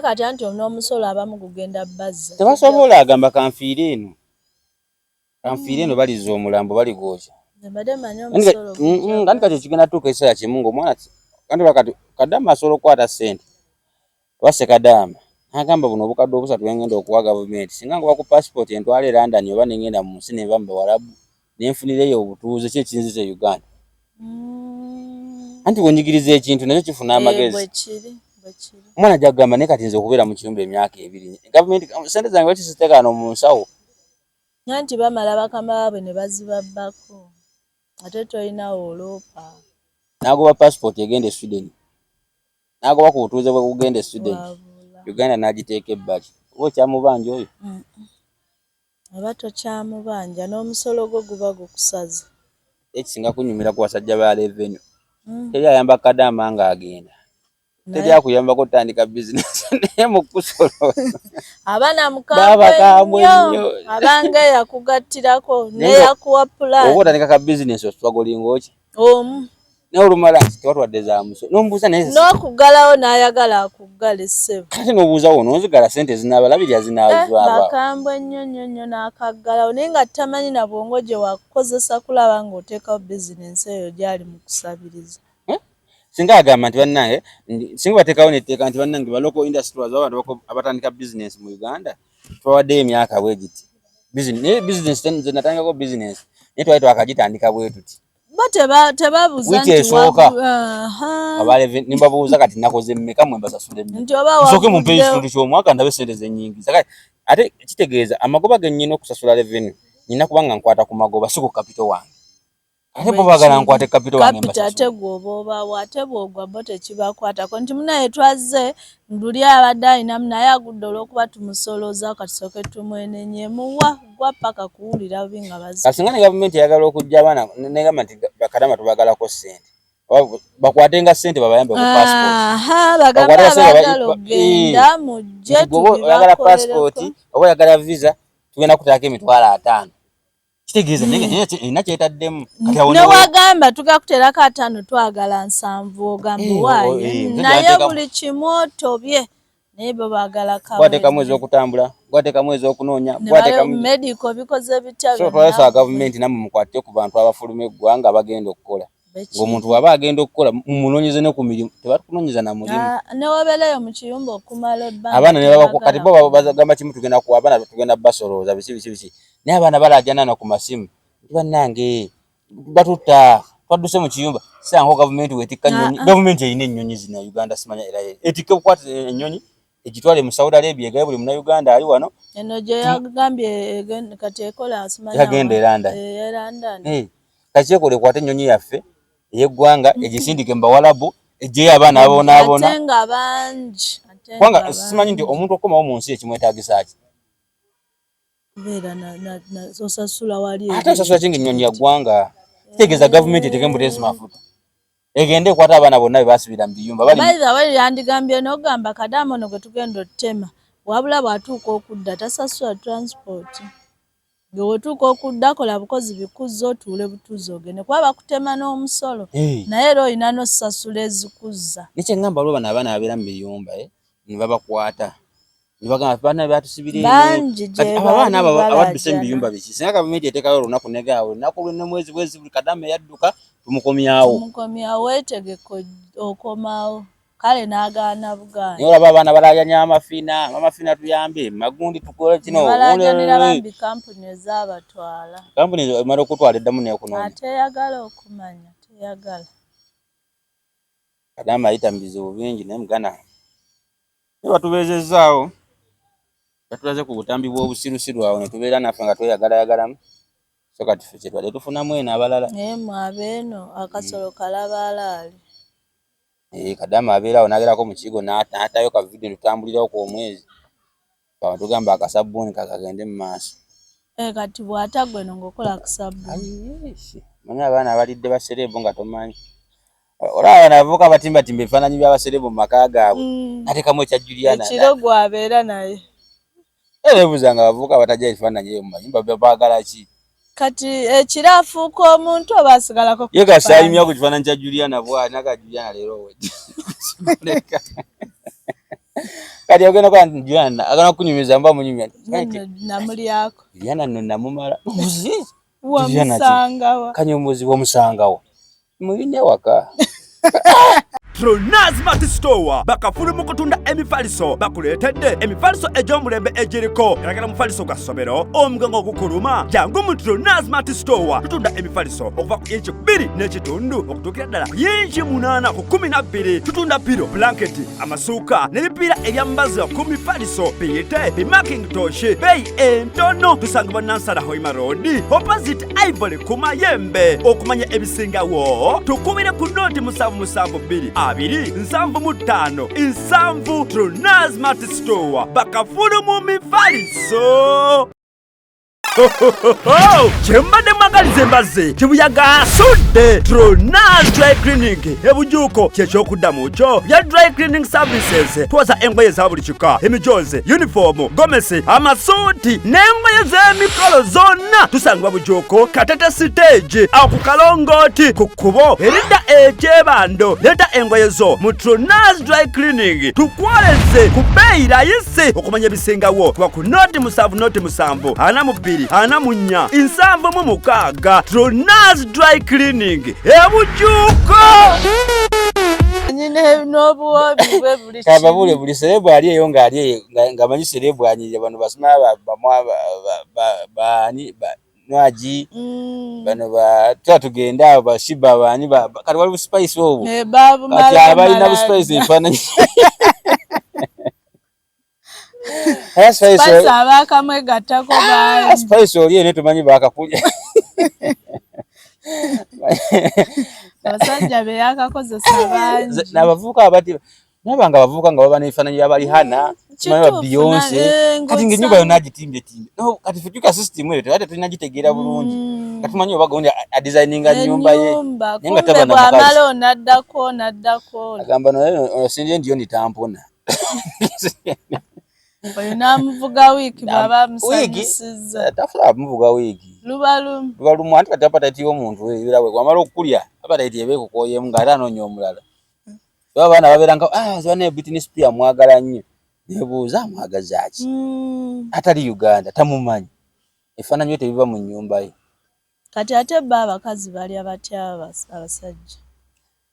Kati anti n'omusolo abamu gugenda bazza. Tebasobola, agamba kanfiire eno. Kanfiire eno balizza omulambo baligwokya. Mbadde mmanyi omusolo gujja. Anti kati ekigenda tuuka ekiseera kimu ng'omwana anti kati Kadaama asobola okukwata ssente oba Ssekadaama n'agamba buno obukadde obusatu bwe ngenda okuwa gavumenti singa ngoba ku passport entwala e London oba ne ngenda mu nsi ne nva mu Bawarabu ne nfunireyo obutuuze ki ekinziza e Uganda. Anti bw'onyigiriza ekintu nakyo kifuna amagezi. Omwana ajja kugamba naye kati nze okubeera mu kiyumba emyaka 2 gavumenti ssente zange lwaki siziteekaano mu nsawo? Anti bamala bakama baabwe ne bazibabbako ate tolinawo oloopa. N'agoba passport egenda e Sweden. N'agoba ku butuuze bwe bugenda e Sweden. Uganda n'agiteeka ebbali. Oba okyamubanja oyo? Oba tokyamubanja n'omusolo gwo guba gukusaze. Ekisinga kunyumira ku basajja ba revenue. Teri ayamba Kadaama ng'agenda. Teri akuyambako kutandika bizinesi naye mu kusolooza. Abaana mukambwe nnyo. Abanga eyakugattirako n'eyakuwa pulaani. Oba otandika ka bizinesi oswagolinga oki? Omu. Naye olumala nti tewatwadde za musolo. N'omubuuza naye. N'okuggalawo n'ayagala akuggale ssebo. Ate n'obuuza wo n'onzigala ssente zinaabalabirira zinaazwaba. Bakambwe nnyo nnyo nnyo n'akaggalawo naye nga tamanyi na bwongo gye wakukozesa kulaba ng'oteekawo bizinensi eyo gy'ali mu kusabiriza. Singa agamba nti bannange, singa bateekawo n'etteeka nti bannange ba local industries abantu abatandika bizinensi mu Uganda tubawaddeyo emyaka bwe giti. Naye bizinensi nze natandikako bizinensi naye twali twakagitandika bwe tuti. Bo tebabuuza nti esooka nimbabuuza kati nakoze mmeka mwe mbasasule mmeka. Nsooke mumpe ekitundu ky'omwaka ndabe ssente ze nnyingiza. Kale ate kitegeeza amagoba ge nnyina okusasula revenue nnyina kubanga nkwata ku magoba si ku capital wange. Ate bo baagala nkwate capital wange mbasasule. Capital ate gw'oba obaawo ate bw'ogwa bo tekibakwatako nti munaye twazze luli abadde alinamu naye agudde olw'okuba tumusolooza katusooke tumwenenye muwa gwa paka kuwulira bubi nga bazze. Kasinga ne gavumenti eyagala okujja abaana negamba nti Bakadama tubagalako ssente. Bakwatenga ssente babayambe ku passport. Bagambe abaagala okugenda mujje tubibakolereko. Passport oba oyagala visa tugenda kutaako emitwalo 50. Kitegeeza naye erina kyetaddemu. Ne wagamba tugenda kuteerako 50 twagala 70 ogamba waayo naye buli kimu otobye naye bo baagala kawe. Gwateekamu ez'okutambula, gwateekamu ez'okunoonya, gwateekamu medical bikoze bitya byonna. So twasaba gavumenti nammwe mukwate ku bantu abafuluma eggwanga abagenda okukola. Ng'omuntu bw'aba agenda okukola mumunoonyeze ne ku mirimu, tebatukunoonyeza na mulimu. Ne wabeerayo mu kiyumba okumala ebbanga. Abaana ne babako kati bo bagamba kimu tugenda kuwa abaana tugenda basolooza biki biki biki. Naye abaana balaajana na ku masimu nti bannange batutta twadduse mu kiyumba. Sirango gavumenti weetikka nnyonyi. Gavumenti erina ennyonyi zino Uganda simanya era etikke bukwate ennyonyi egitwale mu Saudi Arabia egaye buli munnayuganda ali wano. Eno gye yagambye kati ekola simanya. Yagenda e London. E London. Kati ekola ekwate ennyonyi yaffe ey'eggwanga egisindike mu Bawalabu ejjeyo abaana abonaabona. Ate nga bangi. Kubanga simanyi nti omuntu okukomawo mu nsi ekimwetaagisa ki? Kubeera osasula wali. Ate osasula ki ng'ennyonyi ya ggwanga? Kitegeeza gavumenti eteeke buteesi mafuta egende ekwata abaana bonna be basibira mu biyumba. By the way, yandigambye n'ogamba kadaama ono gwe tugenda ottema, wabula bw'atuuka okudda tasasula transport. Gwe bw'otuuka okudda kola bukozi bikuzza otuule butuuzi ogende, kuba bakutema n'omusolo, naye era olina n'osasula ezikuzza. Nekyeŋŋamba, waliwo bano abaana babeera mu biyumba, ne babakwata ne bagamba baana batusibira. Bangi gye Abo abaana abo bali. abadduse mu Balaajana. biyumba biki? Singa gavumenti eteekayo olunaku negaawo olunaku lw'enno mwezi bwezi, buli kadaama eyadduka tumukomyawo. Tumukomyawo, weetegeke okomawo. Kale n'agaana bugaana. Naye olaba abaana balaajanya amafina, amafina tuyambe magundi tukole kino. Ne balaajanira bambi kampuni ezaabatwala. Kampuni emala okutwala eddamu nekunoonya. Ateyagala okumanya teyagala. Kadaama ayita mu bizibu bingi, naye muganda naye batubeezezzaawo, batulaze ku butambi bw'obusirusiru awo ne tubeera naffe nga tweyagalayagalamu. So kati ffe kyetwadde tufunamu eno abalala. Naye mwabeeno akasolo kalabaalaali. Eh, kadaama abeera awo n'agerako mu kigo n'atayo ka vidiyo tutambulirawo ku omwezi awo tugamba akasabbuuni kakagende mu maaso. Eh, kati bw'ata gwe no ng'okola akasabbuuni. Manyi abaana abalidde basereebu nga tomanyi. Olaba bano abavubuka batimbatimba ebifaananyi by'abasereebu mu maka gaabwe, nateekamu ekya Juliana. Ekiro gwabeera naye. Era neebuuza nga abavubuka abatajja ebifaananyi ebyo mu mayumba baagala ki? Kati ekiro afuuka omuntu oba asigalako ku Ye kasi ayimya kifaananyi? Ku kifaananyi kya Juliana bw'ati naga Juliana leero owedde. Kati ogenda kuba nti Juliana agenda kukunyumiza mba munyumya. Nno namulyako. Juliana nno namumala. Wamusangawa? Kanyomozi wamusangawa? Muyina ewaka. Trona Smart Store bakafulu mu kutunda emifaliso, bakuleetedde emifaliso egy'omulembe egiriko galagala. Mufaliso gwa ssomero, omugongo gukuluma, jangu mu Trona Smart Store. Tutunda emifaliso okuva ku inci 2.5 okutuukira ddala ku yinci 8 ku 12. Tutunda pillow, blanketi, amasuuka n'ebipiira ebyambazibwa ku mifaliso, biyite bimakintosh, beeyi entono. Tusangibwa Nansana Hoima Road, opposite Ivory ku Mayembe. Okumanya ebisingawo tukubire ku 077 2 75 7. Trona Smart Store, bakafulu mu mifaliso. Kyembadde mwagaliza embazzi kibuyaga asudde. Tronas Dry Cleaning ebujuuko kyekyokuddamu kyo bya dry cleaning services. Twoza engoye za buli kika, emijozi, yunifoomu, gomesi, amasuuti n'engoye z'emikolo zonna. Tusangibwa Bujuuko, Katete stage, awo ku kalongooti ku kkubo eridda ekyebando. Leeta engoye zo mu Tronas Dry Cleaning tukwoleze ku bbeeyi layisi. Okumanya ebisingawo kuba ku 070 0 7 42 44 76. Tronas Dry Cleaning ebujuuko. Nyina n'obuwoomi bwe buli. Kababule buli celeb ali eyo ng'ali eyo ng'amanyi celeb anyirira. Bano basima baani, Nwagi, bano ba tuba tugende abo bashiba baani, kati wali buspice obwo. Eh, kati abalina babumala. Buspice ebifaananyi. Era Spice Spice abaakamwegattako bangi. Spice oli ene tumanyi bakakulya. Abasajja be yakakozesa bangi. N'abavubuka abati naba nga abavubuka nga baba n'ebifaananyi bya Rihanna, simanyi ba Kituufu, Beyonce, kati ng'ennyumba yonna agitimbyetimbe. No, kati ffe tuka system eyo tebadde tulina gitegeera bulungi, nga tumanyi oba gundi adesigninga nnyumba ye, ennyumba naye nga kumbe taba na mukazi. Bw'amala onaddako onaddako. Agamba naye ono sinje ndiyo nitampona. Oyo n'amuvuga wiiki bw'aba Wiiki? amusanyusizza. Tafula amuvuga wiiki. Luba lumu. Luba lumu, anti kati appetite y'omuntu ebeera bwe wamala okukulya, appetite eba ekukooyeemu ng'ate anoonya omulala. Oba abaana babeera nga ah, bana Britney Spears mwagala nnyo, nebuuza amwagaza ki? Atali Uganda tamumanyi, ebifaananyi bye tebiva mu nnyumba ye. Kati ate bo abakazi balya batya abasajja?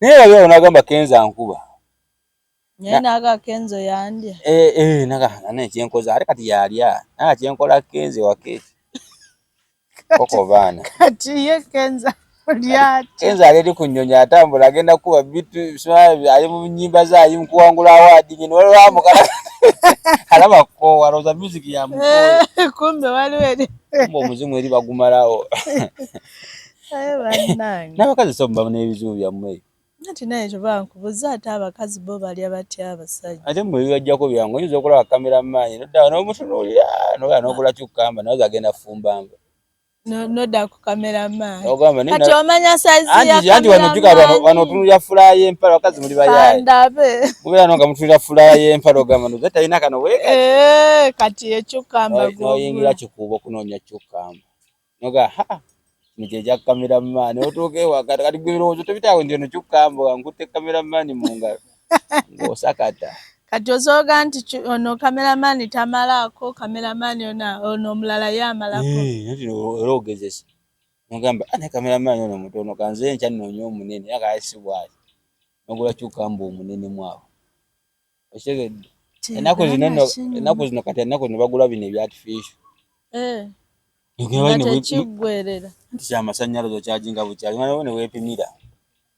Naye babeera nagamba Kenzo ankuba. Naye naga Kenzo yandya. Eh, eh, naga nane kyenkoza ate kati yalya naga kyenkola Kenzo wake koko baana. Kati ye Kenzo olya atya? Kenzo ali eri ku nnyonyi atambula agenda kukuba bitu, simanyi ali mu nnyimba ze, ali mu kuwangula award nyini, waliwo amukala alaba kukoowa, alowooza music ya mukoowa. Eh, kumbe waliwo eri. Kumbe omuzimu eri bagumalawo. Aye bannange. N'abakazi so muba n'ebizibu byammwe. Anti naye kyoba nkubuza, ate abakazi bo balya batya abasajja? Ate mwe bibajjako byangu, oyinza okulaba cameraman noddawo n'omutunuulira noba n'ogula cucumber naye agenda fumba nva. Nodda ku cameraman. Ogamba naye Kati omanya size ya anti wano jjuka wano cameraman. otunuulira fulaaya y'empale, abakazi muli bayaaye. Kandabe. Mubeera no nga mutunuulira fulaaya y'empale, ogamba nno talina kano weekati. Eh, kati ecucumber N'oyingira gw'ogula. Kikuubo okunoonya cucumber. Noga ha kino kye kya cameraman, otuuka ewaka kati gwe ebirowoozo tobitaawo nti ono cucumber nkutte cameraman mu ngalo ng'osakata. Kati osooga nti ono cameraman tamalaako, cameraman ono omulala ye amalako. Eh, anti era ogezesa. Nogamba ah naye cameraman ono mutono, kanze enkya nnoonye omunene, era kale si bw'ati. N'ogula cucumber omunene mu awo. Okitegedde? Ennaku zino nno, ennaku zino kati ennaku zino bagula bino ebya artificial. Eh, Ogenda nga tekiggwerera. Nti kyamasannyalaze okyajinga bukyali, nga nawe ne weepimira.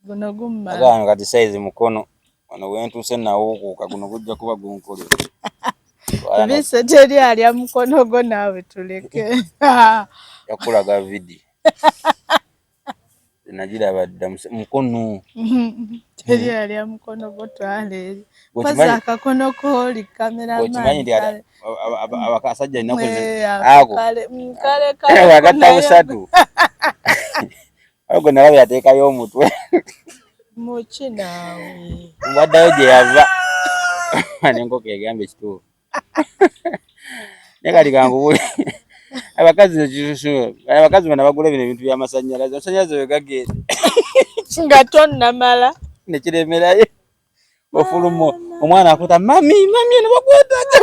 Guno gummala. Agamba kati size mukono wano wentuuse nawuukuuka, guno gujja kuba gunkolera. Bise teri alya mukono gwo naawe tuleke. Yakulaga vidiyo. Nagiraba dda mukono. Teri alya mukono gwo, twala eri. Kozi akakono kooli cameraman. Okimanyi nti abasajja ennaku Eh, ako kale kale kale agatta busatu. Awo gwe nalaba yateekayo omutwe. Muki naawe. Waddayo gye yava. N'enkoko egamba ekituufu. Naye kati kankubuulire, abakazi bano abagula bino ebintu by'amasannyalaze, amasannyalaze bwe gagenda Nga tonnamala. ne kiremerayo. Ofuluma omwana akuta mummy, mummy eno bakwetaaga.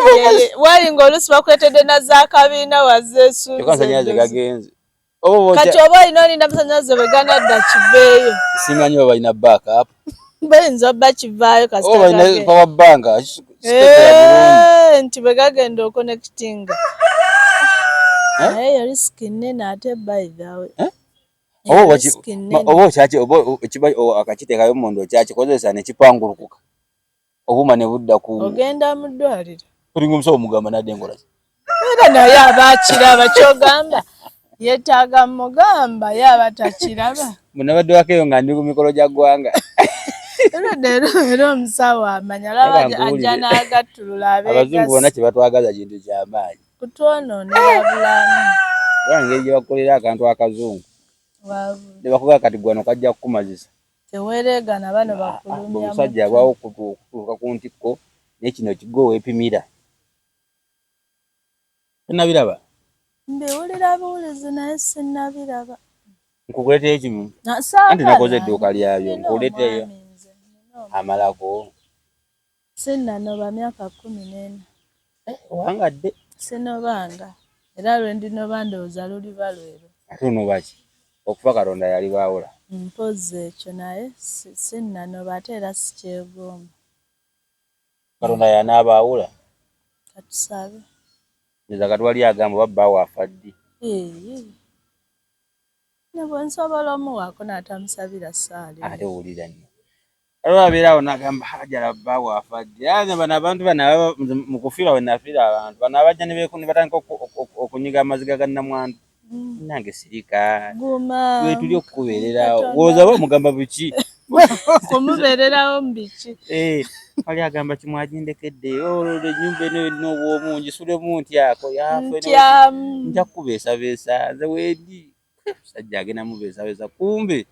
Wali ng'oluusi bakuleetedde na zaakabiina wazeesunze. Kyokka amasannyalaze gagenze. Oba Kati oba olina olinda amasannyalaze bwe ganadda kiveeyo. Simanyi oba balina backup. Bayinza obba kivaayo kasita Oba balina gagenda. power bank. Kitegeera bulungi. Eh, nti bwe gagenda oconnectinga. Eh? Naye eyo risk nnene ate by the way. Eh? Eyo Oba risk nnene. Oba okyaki oba ekiba akakiteekayo munda okyakikozesa ne kipangulukuka. Obuuma ne budda ku Ogenda mu ddwaliro. Olinga omusawo omugamba nadde enkola ki? Era naye aba akiraba ky'ogamba yeetaaga mugamba ye aba takiraba. Munabadde wako eyo nga ndi ku mikolo gya ggwanga. Era omusawo amanya alaba Era nkuwulire. ajja n'agattulula Abazungu bonna abeegasi kye batwagaza kintu kyamaanyi. Kutwonoonera bulamu. Era engeri gye bakukolera akantu akazungu. Waabula. Ne bakugaa kati gwano kajja kukumazisa. Teweereegana bano bakulumya Omusajja mutwe. alwawo okutuuka ku ntikko naye kino kigwo weepimira. Tonnabiraba? Mbiwulira buwulizi naye sinnabiraba. Nkukuleeteyo kimu. Saagala. Anti nakoze edduuka lyabyo, Nnina nkuleeteyo. omwami nze, nnina omwami. Amalako. Sinnanoba myaka 14. Eh, owangadde. Sinobanga. Era lwe ndinoba ndowooza luliba lwero. Ate onoba ki? Okufa Katonda yali baawula. Mpozzi ekyo naye sinnanoba ate era sikyegomba. Katonda y'anaabaawula. Katusabe. Nze kati wali agamba oba bbaawe afa ddi. Ee. Ne bwe nsobola omuwaako n'atamusabira ssaala. Ate wulira nno. Waliwo abeera awo n'agamba Hajara bbaawe afa ddi. Ate bano abantu bano mu kufiirwa we nafiirwa abantu bano abajja ne batandika okunyiga amaziga ga nnamwandu. Nange sirika. Guma. Gwe tuli okukubeererawo. Gw'oza oba omugamba biki? Kumubeererawo mu biki? Eh, wali agamba kimwagindekedde olwo ennyumba eno erina obwomu ngisulemu ntyako yafe Ntyamu. Nja kukubeesabeesa nze wendi. Musajja agenda mubeesabeesa kumbe.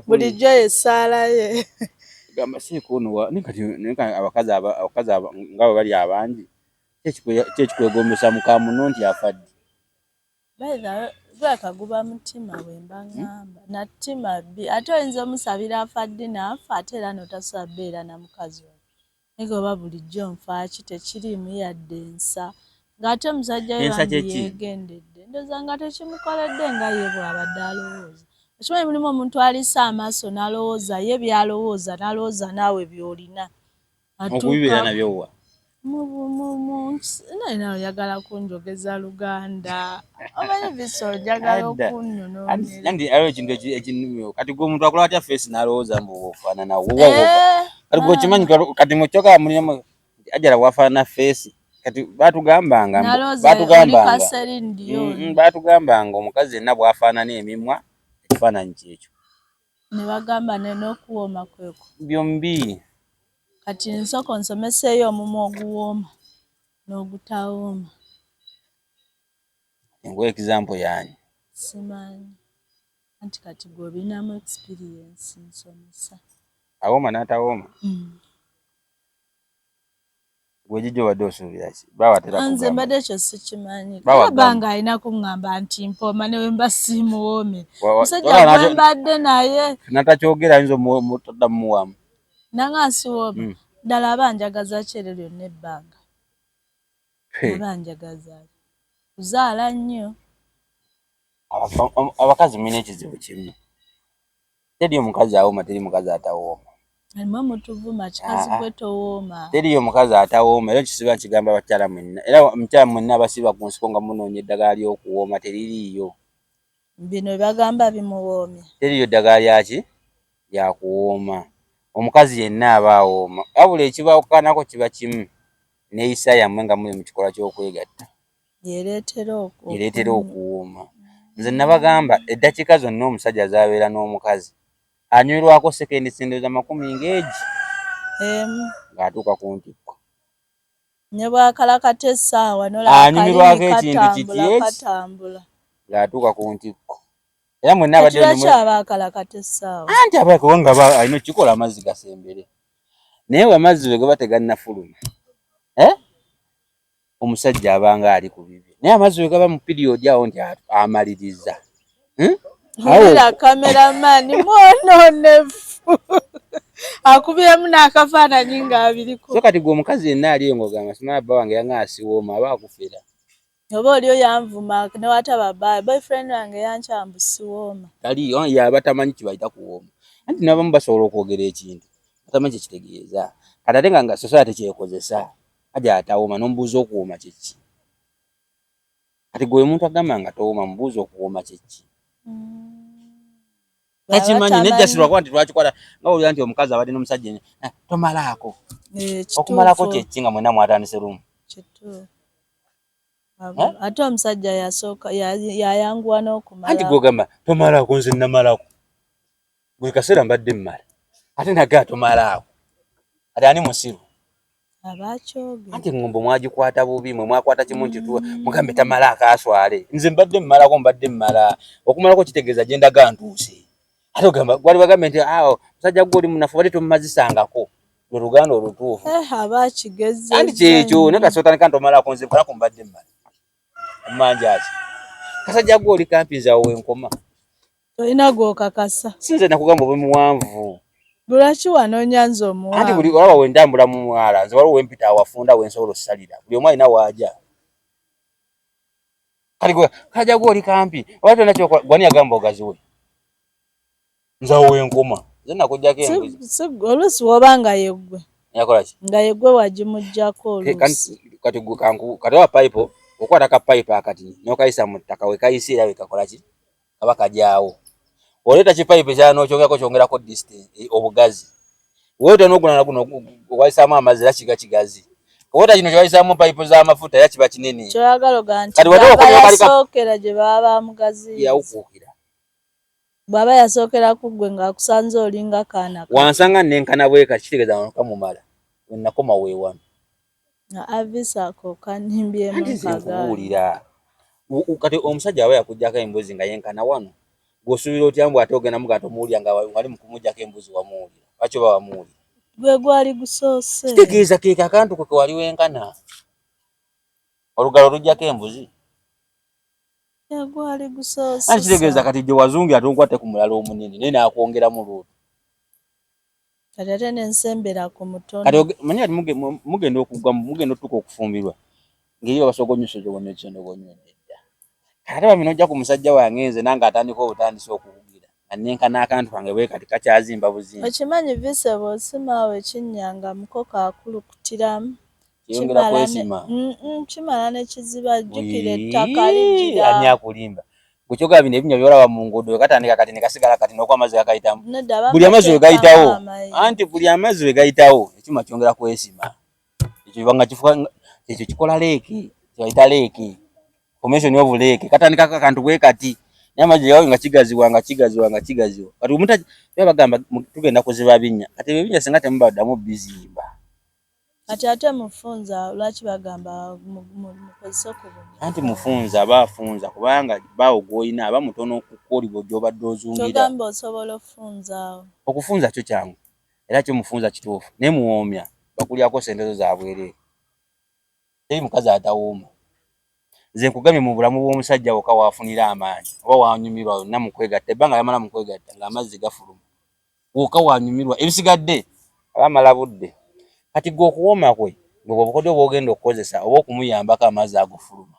Bulijjo essaala ye. Gamba seeka ono wa naye kati abakazi abakazi nga bwe bali abangi ki ekikwegombesa muka munno nti afa ddi? By the way, gweka guba mutima bwe mba ŋŋamba. Na ttima bbi ate oyinza omusabira afa ddi n'afa ate era n'otasobola bbeera na mukazi oyo. Naye oba bulijjo nfaaki tekiriimu yadde ensa. Ng'ate omusajja we Ensa bambi kye ki? yeegendedde. Ndowooza nga tekimukoledde nga ye bw'abadde alowooza. Okimanyi mulimu omuntu alisa amaaso n'alowooza ye by'alowooza n'alowooza naawe by'olina. Okubibeera nabyo wa? Naye nawe oyagala kunjogeza Luganda. Omanyi Visa oyagala Adda. okunnonoonera. Anti aliwo ekintu ekinnumya. Kati gwe omuntu akola atya face n'alowooza mbu ofaanana wo, wo, wo. Eh, Kati gwe okimanyi kati mu kyoka mulimu Hajara bw'afaanana face. Kati baatugambanga mbu, Nalowooza oli baatugambanga. ka Celine Dion. Baatugambanga omukazi yenna bw'afaanana emimwa ekifaananyi kyekyo. Ne bagamba ne n'okuwooma kwekwo. Byombi. Kati nsooka onsomeseeyo omumwa oguwooma n'ogutawooma. Nkuwe example yaani? Simanyi. Anti kati gwe obirinamu experience nsomesa. Awooma n'atawooma? Gwe gijja obadde osuubira ki? Baawo atera Nze kugamba. mbadde ekyo sikimanyi. Baawo Kuba agamba. banga alina kuŋŋamba nti mpooma ne bwe mba siimuwoomere. Omusajja Wabula gwe mbadde naye. N'atakyogera ayinza toddamu muwamu. Nanga nsiwooma. Ddala aba anjagaza ki eryo lyonna ebbanga? Aba anjagaza ki? Kuzaala nnyo. Abakazi mulina ekizibu kimu. Teriyo mukazi awooma, teri mukazi atawooma. Mmwe mutuvuma kikazi gwe towooma. Teriyo mukazi atawooma era ekisiba nkigamba abakyala mwenna. Era mukyala mwenna abasiiba ku nsiko nga munoonya eddagala ly'okuwooma teririiyo. Bino bagamba bimuwoomya. Teriiyo ddagala lyaki? Lya kuwooma. Omukazi yenna aba awooma. Wabula ekibaawukanako kiba kimu neeyisa yammwe nga muli mu kikolwa ky'okwegatta. Yereetera okuwooma. Nze nabagamba eddakiika zonna omusajja z'abeera n'omukazi anywerwako sekendi sendooza 10 ng'egi ng'atuuka ku ntikko. Ne bw'akalakata essaawa n'olaba Anyumirwako akalimi ekintu kiti katambula, eki katambula. ng'atuuka ku ntikko. Era mwenna abadde Kati lwaki aba akalakata essaawa? Anti aba kubanga aba alina okukikola amazzi gasembere. Naye bwe amazzi bwe gaba tegannafuluma, Omusajja abanga ali ku bibye. Naye amazzi bwe gaba mu period awo nti amaliriza. Wulira cameraman mwonoonefu. Akubyemu n'akafaananyi ng'abiriko. So kati gwe omukazi yenna ali eyo ng'ogamba simanyi bba wange yanga asiwooma aba akufera. Oba oli oyo anvuma ne wataba bba boyfriend wange yankyawa mbu siwooma. Taliiyo yaba tamanyi kye bayita kuwooma. Anti n'abamu basobola okwogera ekintu batamanyi kye kitegeeza. Kati ate nga society kyekozesa aja atawooma n'omubuuza okuwooma kye ki? Kati gwe omuntu agamba nga towooma mubuuza okuwooma kye ki? Takimanyi Baba nejja sirwa tamanyi. kuba nti twakikwata nga owulira nti omukazi abadde n'omusajja tomalaako. Okumalako Kituufu. kye ki nga mwenna mwatandise lumu? Kituufu. Ate omusajja yasooka, yayanguwa n'okumala. Anti gw'ogamba tomalaako nze namalako. Buli kaseera mbadde mmala. Ate naga tomalaako. Ate ani musiru? Abakyogera. Anti engombo mwagikwata bubi, mwe mwakwata kimu nti mugambe tamalaako aswale. Nze mbadde mmalako, mbadde mmala. Okumalako kitegeeza gye ndaga ntuuse. Ate ogamba, gwali bagambe nti, musajja gwe oli munafu, badde tomumazisangako. Lwe luganda olutuufu. Abakigezezza Anti kyekyo, nnyo. naye kasita otandika nti omalaako nze nkolako mbadde mmala. Mmanja ki? Kasajja gwe oli kampi nze awo wenkoma. Tolina gw'okakasa. Si nze nakugamba obe muwanvu. Lwaki wanoonya nze omuwanvu? Anti buli olaba we ntambula mu mwala, nze waliwo we mpita awafunda we nsobola ossalira. Buli omu alina w'aja. Kati gwe, kasajja gwe oli kampi, oba tolina ky'okola, gwe ani yagamba ogaziwe? Nze awo wenkoma. Nze nakuggyako embuzi. Si gwe, oluusi w'oba nga ye ggwe. Yakola ki? Nga ye ggwe wagimuggyako oluusi. Kati gwe kanku, kati oba pipe, okwata ka pipe akatini, n'okayisa mu ttaka, we kayise era we kakola ki? Kaba kajaawo. Oleeta ki pipe ekirala n'okyongerako, kyongerako distance, obugazi. Weeta n'ogula na guno, wayisaamu amazzi era kiga kigazi. Weeta kino kyewayisaamu pipe z'amafuta era kiba kinene. Ky'oyagala ogamba nti Kati wate bw'aba okomyewo kali ka yasookera gye baba bamugaziyiza. Yawukuukira. Bw'aba yasookera ku ggwe ng'akusanze olinga kaana kato. Wansanga nnenkana bwe kati kitegeeza wano kamumala. We nakoma we wano. Nga avisa ako kanimbyemu Anti nze nkagaana. nkubuulira. Kati omusajja aba yakuggyako embuzi nga yenkana wano, gw'osuubira otya mbu ate ogenda mugamba tomuwulira nga wali mu kumuggyako embuzi wamuwulira. Lwaki oba wamuwulira? Gwe gwali gusoose. Kitegeeza ke kakantu ko ke wali wenkana. Olugalo luggyako embuzi. Gwe gwali gusoose. Anti kitegeeza kati gye wazungira tonkwate ku mulala omunene naye n'akwongeramu luutu. Kati ate n'ensembera ku mutono. Kati manyi kati mugenda okugwa, mugenda otuuka okufumbirwa. Ngeri basooka onyusa ogwo n'ekyondo gw'onywedde dda. Kati ate bambi n'ojja ku musajja wange nze nange atandika obutandisi okuwugira. Nga nnenkana akantu kange bwe kati kakyazimba buzimba. Okimanyi Vise bw'osima awo ekinnya nga mukoka akulukutiramu. Kyeyongera kwesima. Kimala ne kiziba, jjukira ettaka ligira. Ani akulimba? Gwe kyogamba bino ebinnya by'olaba mu nguudo we katandika kati ne kasigala kati n'okuba amazzi gakayitamu. Nedda, abamu Buli amazzi we bateekamu gayitawo. amayinja. Anti buli amazzi we gayitawo, ekyuma kyongera kwesima. Ekyo nga kifuka, ekyo kikola leeki, kye bayita leeki. Formation of lake. Katandika akantu bwe kati. Naye amazzi gawe nga kigaziwa nga kigaziwa nga kigaziwa. Kati omuntu bagamba tugenda kuziba binnya, kati ebyo ebinnya singa temubaddamu bizimba. Kati ate mufunza lwaki bagamba mukozese ku bunnya? Anti mufunza aba afunza kubanga bbaawo gw'olina aba mutono ku kwoli gy'obadde ozungira. Ky'ogamba osobola okufunzaawo? Okufunza kyo kyangu era kyo mufunza kituufu naye muwoomya bakulyako ssente zo za bwereere. Teri mukazi atawooma. Nze nkugambye mu bulamu bw'omusajja wokka w'afunira amaanyi oba w'anyumirwa yonna mu kwegatta ebbanga ly'amala mu kwegatta ng'amazzi gafuluma wokka w'anyumirwa ebisigadde aba amala budde. Kati ggwe okuwooma kwe gwe bwe bukodyo bw'ogenda okukozesa oba okumuyambako amazzi ago fuluma.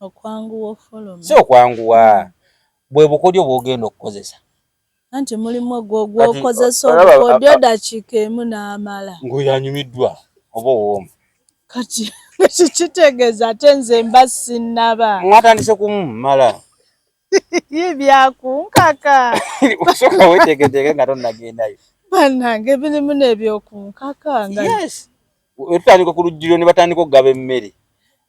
Okwanguwa ofuluma. Si okwanguwa bwe bukodyo bw'ogenda okukozesa. Anti mulimu gw'okozesa obukodyo dakiika emu n'amala. Ng'oyo anyumiddwa oba owooma. Kati kitegeeza ate nze mba sinnaba. Mwatandise kumumala. Ye byakunkaka. Osooka weeteeketeeke nga tonnagendayo. Bannange birimu n'ebyokunkaka nga. Yes. Wetutandika ku lujjuliro ne batandika okugaba emmere.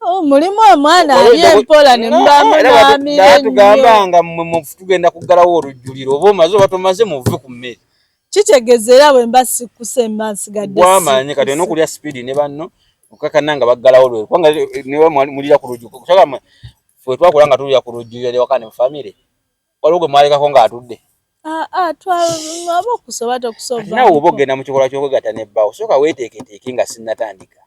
Oh, mulimu omwana ali empola ne mubaamu n'amira ennyo. Tugamba nga mmwe tugenda kuggalawo olujjuliro oba omaze oba tomaze muve ku mmere. Kitegeeza era bwe mba sikkuse mba nsigadde Bwamanyi kati olina okulya sipiidi ne banno okukakana nga baggalawo lwe kubanga ne mulira ku lujjuliro. Ffe twakula nga tulira ku lujjuliro ewaka ne famire. Waliwo gwe mwalekako ng'atudde. Ah, ah, aba okusoba tokusoba. Naawe oba ogenda mu kikolwa ky'okwegatta ne bbaawo sooka weeteeketeeke nga sinnatandika.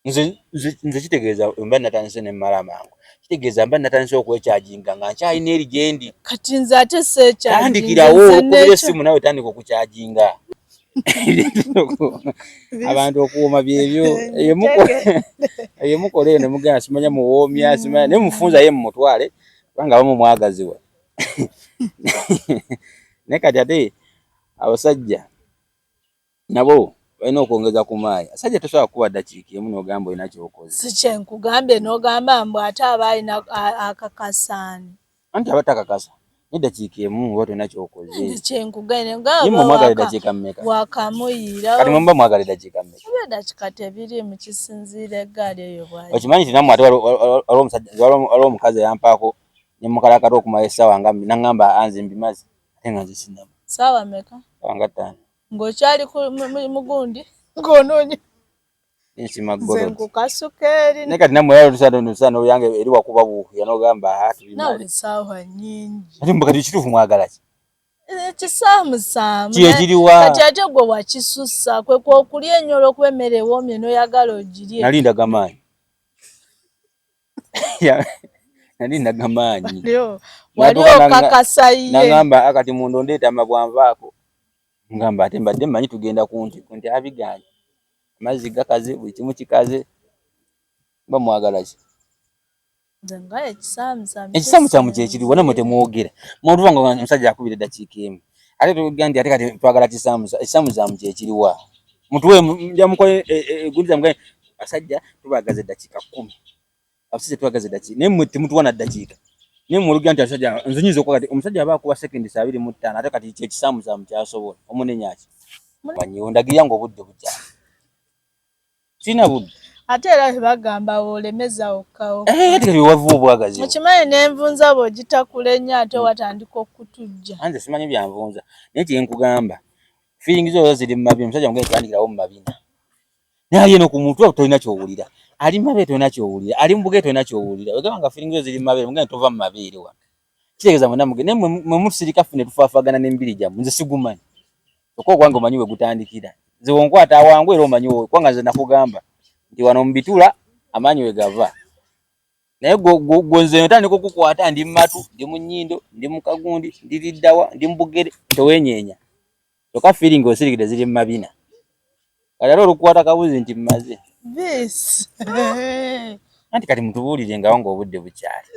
Nze kitegeeza mba natandise ne mmala mangu. Kitegeeza mba natandise okwekyajinga nga nkyalina eri gye ndi. Kati nze ate seekyajinga. Tandikirawo okubira essimu naawe tandika okukyajinga. Abantu okuwooma byebyo. Eyo mukola eyo ne mugenda simanya muwoomya simanya naye mufunza ye mumutwale kubanga abamu mwagaziwa. Naye kati ate abasajja nabo balina okwongeza ku maanyi. Abasajja tosobola kukuba ddakiika emu n'ogamba olina ky'okoze. Si kye nkugambye n'ogamba mbu ate aba alina akakasaani. Anti aba takakasa naye eddakiika emu oba tolina ky'okoze. Kye nkugambye Ye mmwe mwagala eddakiika mmeka? Wakamuyiira. Kati mmwe muba mwagala eddakiika mmeka? Oba eddakiika tebiriimu kisinziira eggaali eyo bw'ali. Okimanyi nti nammwe ate waliwo omusajja waliwo omukazi eyampaako ne mukalakata okumala essaawa nga n'aŋŋamba nze mbimaze ate nga nze sinnaba. Ssaawa mmeka? Ssaawa nga ttaano. Ng'okyali mugundi ng'onoonya ensima nze nkukasuka eri. Naye kati nammwe era olusaana n'olyange eri wakuba buukuya n'ogamba aa tubimale. Naawe essaawa nnyingi. Ate mbu kati ekituufu mwagala ki? Ekisaamusaamu. Kye kiriwa? Kati ate gwe wakisussa kwe kw'okulya ennyo olw'okuba emmere ewoomye n'oyagala ogirye. Nali ndaga maanyi. Nali ndaga maanyi. Wali okakasa ye. Nangamba akati munda ondeeta amabwa nvaako. Ngamba ate mbadde mmanyi tugenda ku ntikko nti abigaanyi. Amazzi gakaze buli kimu kikaze. Mba mwagala ki? Ekisaamusaamu kye kiriwa nammwe temwogera. Mwotuva nga omusajja akubira eddakiika emu. Ate tugamba nti ate kati twagala kisaamusa ekisaamusaamu kye kiriwa. Mutuwe nja mukole egundi zammwe abasajja tubaagaza eddakiika kkumi. Abasajja tubagaza eddakiika naye mmwe temutuwa na ddakiika. Naye mmwe olugira nti abasajja nze nyinza okuba kati omusajja aba akuba sekendi 25 ate kati kye kisaamusaamu ky'asobola omunenya ki? Manyiwo ndagirira ng'obudde bukyali. Sirina budde. Ate era bagamba bw'olemeza wokka wokka. Eh, ate kati wava obwagazi. Okimanyi n'envunza bw'ogitakula ennyo ate watandika okutujja. Anze simanyi bya nvunza naye kye nkugamba feeling zo ziri mu mabina omusajja mugende tandikirawo mu mabina. Naye ali eno ku mutwe tolina ky'owulira, ali mu mabeere tolina ky'owulira, ali mu bugere tolina ky'owulira. Wegamba nga feeling zo ziri mu mabeere mugende tova mu mabeere wano. Kitegeeza mwenna mugende naye mwe musirika ffe ne tufaafagana n'emibiri gyammwe nze sigumanyi. Kyokka ogwange omanyi we gutandikira. Nze wonkwata awangu era omanyi kubanga nze nakugamba nti wano mu bitula amaanyi we gava. Naye gwe nze ntandika okukukwata ndi mu matu, ndi mu nnyindo, ndi mu kagundi, ndi liddawa, ndi mu bugere teweenyeenya. Kyokka feeling osirikidde ziri mu mabina. Kati ate olukukwata kabuzi nti mmaze. Anti kati mutubuulire ngawo ng'obudde bukyali.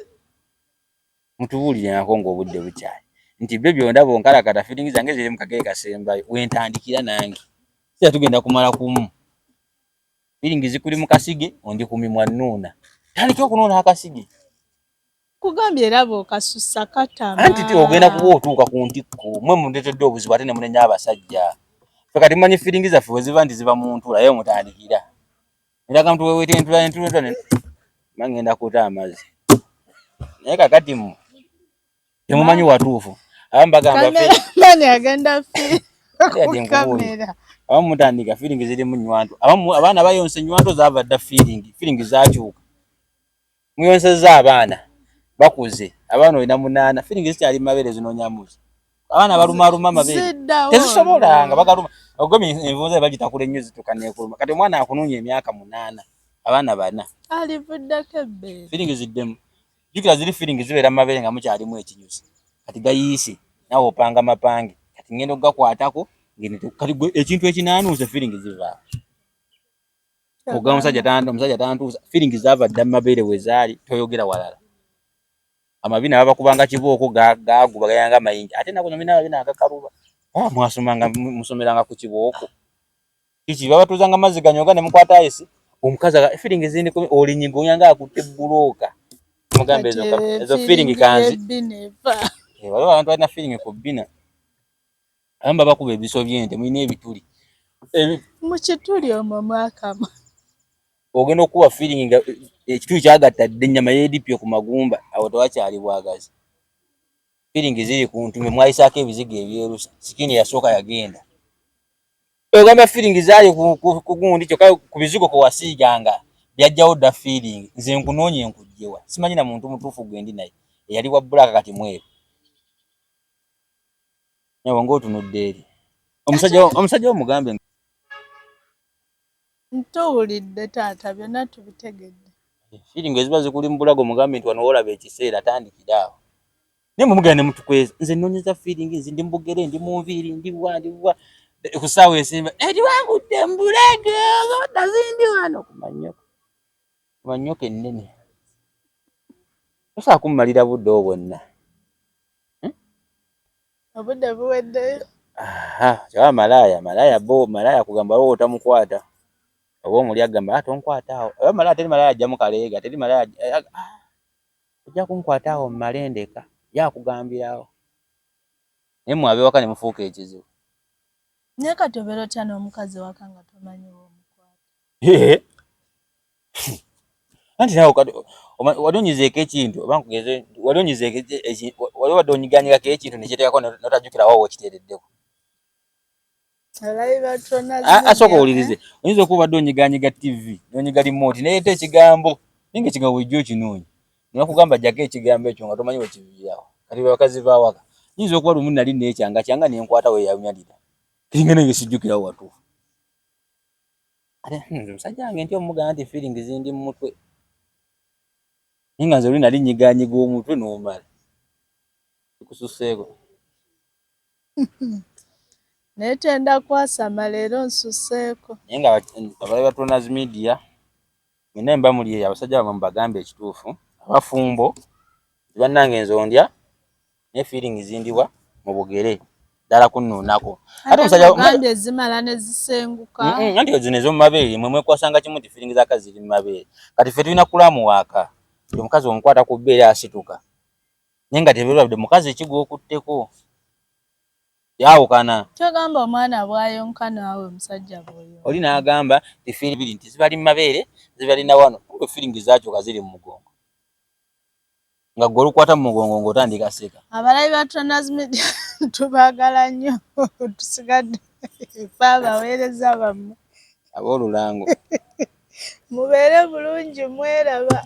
Mutubuulire nako ng'obudde bukyali. Nti byo byondaba onkalakata feeling zange ziri mu kagere kasembayo wentandikira nange. Sira tugenda kumala kumu. Feeling zikuli mu kasige ondi ku mimwa nnuuna. Tandika okunuuna akasige. Kugambye era bw'okasussa katama. Anti ti ogenda kuba otuuka ku ntikko mmwe mundeetedde obuzibu ate ne munenya abasajja. Ffe kati mumanyi feeling zaffe we ziva nti ziva mu ntula ye mutandikira. Eraga mutuweweeta entula entula entula mba ngenda kuta amazzi. Naye kakati mmwe Temumanyi watuufu. Abamu bagamba kameramani agenda kamera. Abamu mutandika feeling ziri mu nywanto. Abamu abaana bayonsa enywanto zaava dda feeling. Feeling zakyuka. Muyonsezza abaana bakuze. Abaana olina 8 feeling zikyali mu mabeere zinoonya mbuzi. Abaana balumaluma amabeere. Tezisobola nga bagaluma. Ogomye envunza bagitakula ennyo zituuka n'ekuluma. Kati omwana akunoonya emyaka 8 abaana 4. Alivuddeko ebbeere. Feeling ziddemu. Jjukira ziri feeling zibeera mu mabeere nga mukyalimu ekinyusi. Kati gayiise naawe opanga mapange. Kati ngenda okugakwatako kati gwe ekintu ekinaanuuse feeling zivaawo. Oga omusajja tantuusa feeling zaava dda mu mabeere we zaali toyogera walala. Amabina babakubanga kibooko gaaguba gayanga amayinja ate naku zino amabina agakaluba. Mwasomanga musomeranga ku kibooko. Kiki babatuuzanga mazzi ganyoga ne mukwata ayisi. Omukazi feeling zindi olinyiga oyanga akutte bbulooka. Mugambe ezo feeling kanzi. Waliwo abantu balina feeling ku bbina. Abamu babakuba ebiso by'ente mulina ebituli. Mu kituli omwo mwakama. Ogenda okukuba feeling nga ekituli kyagatta dda ennyama yeedipye ku magumba awo tewakyali bwagazi. Feeling ziri ku ntume mwayisaako ebizigo ebyerusa sikini yasooka yagenda. Ogamba feeling zaali ku gundi kyokka ku bizigo kwe wasiiganga byajjawo dda feeling. Nze nkunoonya nkugyewa simanyi na muntu mutuufu gwe ndi naye eyali wa bbulaaka kati mweru. Nyawo ng'otunudde eri. Omusajja omugambe. Ntuwulidde taata byonna tubitegedde. Feeling eziba zikuli mu bulago mugambe nti wano w'olaba ekiseera tandikira awo. Naye mwe mugenda ne mutukweza. Nze nnoonyeza feeling nze ndi mu bugere ndi mu nviiri ndi wa ndi wa. Ku ssaawa esemba eriwangudde mu bulago odda zindi wano ku mannyoko. Ku mannyoko ennene. Tosobola kummalira budde obwo bwonna. Obudde buweddeyo. Kyaba malaaya malaaya bo malaaya kugamba wowe otamukwata. Oba omuli agamba tonkwata awo. Oba malaaya teri malaaya ajja mu kaleega teri malaaya ojja kunkwata awo mmale ndeka ye akugambirawo. Naye mmwe ab'ewaka ne mufuuka ekizibu. Naye kati obeera otya n'omukazi ewaka nga tomanyi w'omukwata? Anti naawe kati wali onyizeeko ekintu oba nkugeze wali onyizeeko wali obadde onyiganyigako ekintu ne kyeteekako n'otajjukira wa w'okiteereddeko. Asooka owulirize oyinza okuba obadde onyiganyiga TV n'onyiga remote n'ereeta ekigambo naye ng'ekigambo bulijjo okinoonya ne bakugamba ggyako ekigambo ekyo nga tomanyi we kiviirawo. Kati bakazi b'awaka nyinza okuba lumu nali neekyangakyanga ne nkwata we yanyalira nga nange sijjukirawo watuufu. Ate nze omusajja wange ntya omugamba nti feeling zindi mu mutwe. Naye nga nze luli nali nyiganyiga omutwe n'omala. Kikususseeko. Naye tenda kwasama leero nsusseeko. Naye nga abalabi ba Tronas Media mwenna mba muli eyo abasajja bammwe mubagambe ekituufu abafumbo nti bannange nze ondya naye feeling zindiwa mu bugere ddala kunnuunako. Ate omusajja zimala ne zisenguka. Anti zino ez'omu mabeere mwe mwekwasanga kimu nti feeling z'akazi ziri mu mabeere. Kati ffe tulina kulamu waaka nti omukazi omukwata ku bbeere asituka. Naye nga tebeerabidde mukazi ki gw'okutteko. Yawukana. Ky'ogamba omwana bw'ayonka naawe omusajja bw'oyonka. Oli n'agamba nti feeling nti zibali mu mabeere zibali na wano kumbe feeling zaakyuka ziri mu mugongo. Nga ggwe olukwata mu mugongo ng'otandika seka. Abalabi ba Tronas Media tubaagala nnyo tusigadde ffe abaweereza bammwe. Ab'olulango. Mubeere bulungi mweraba.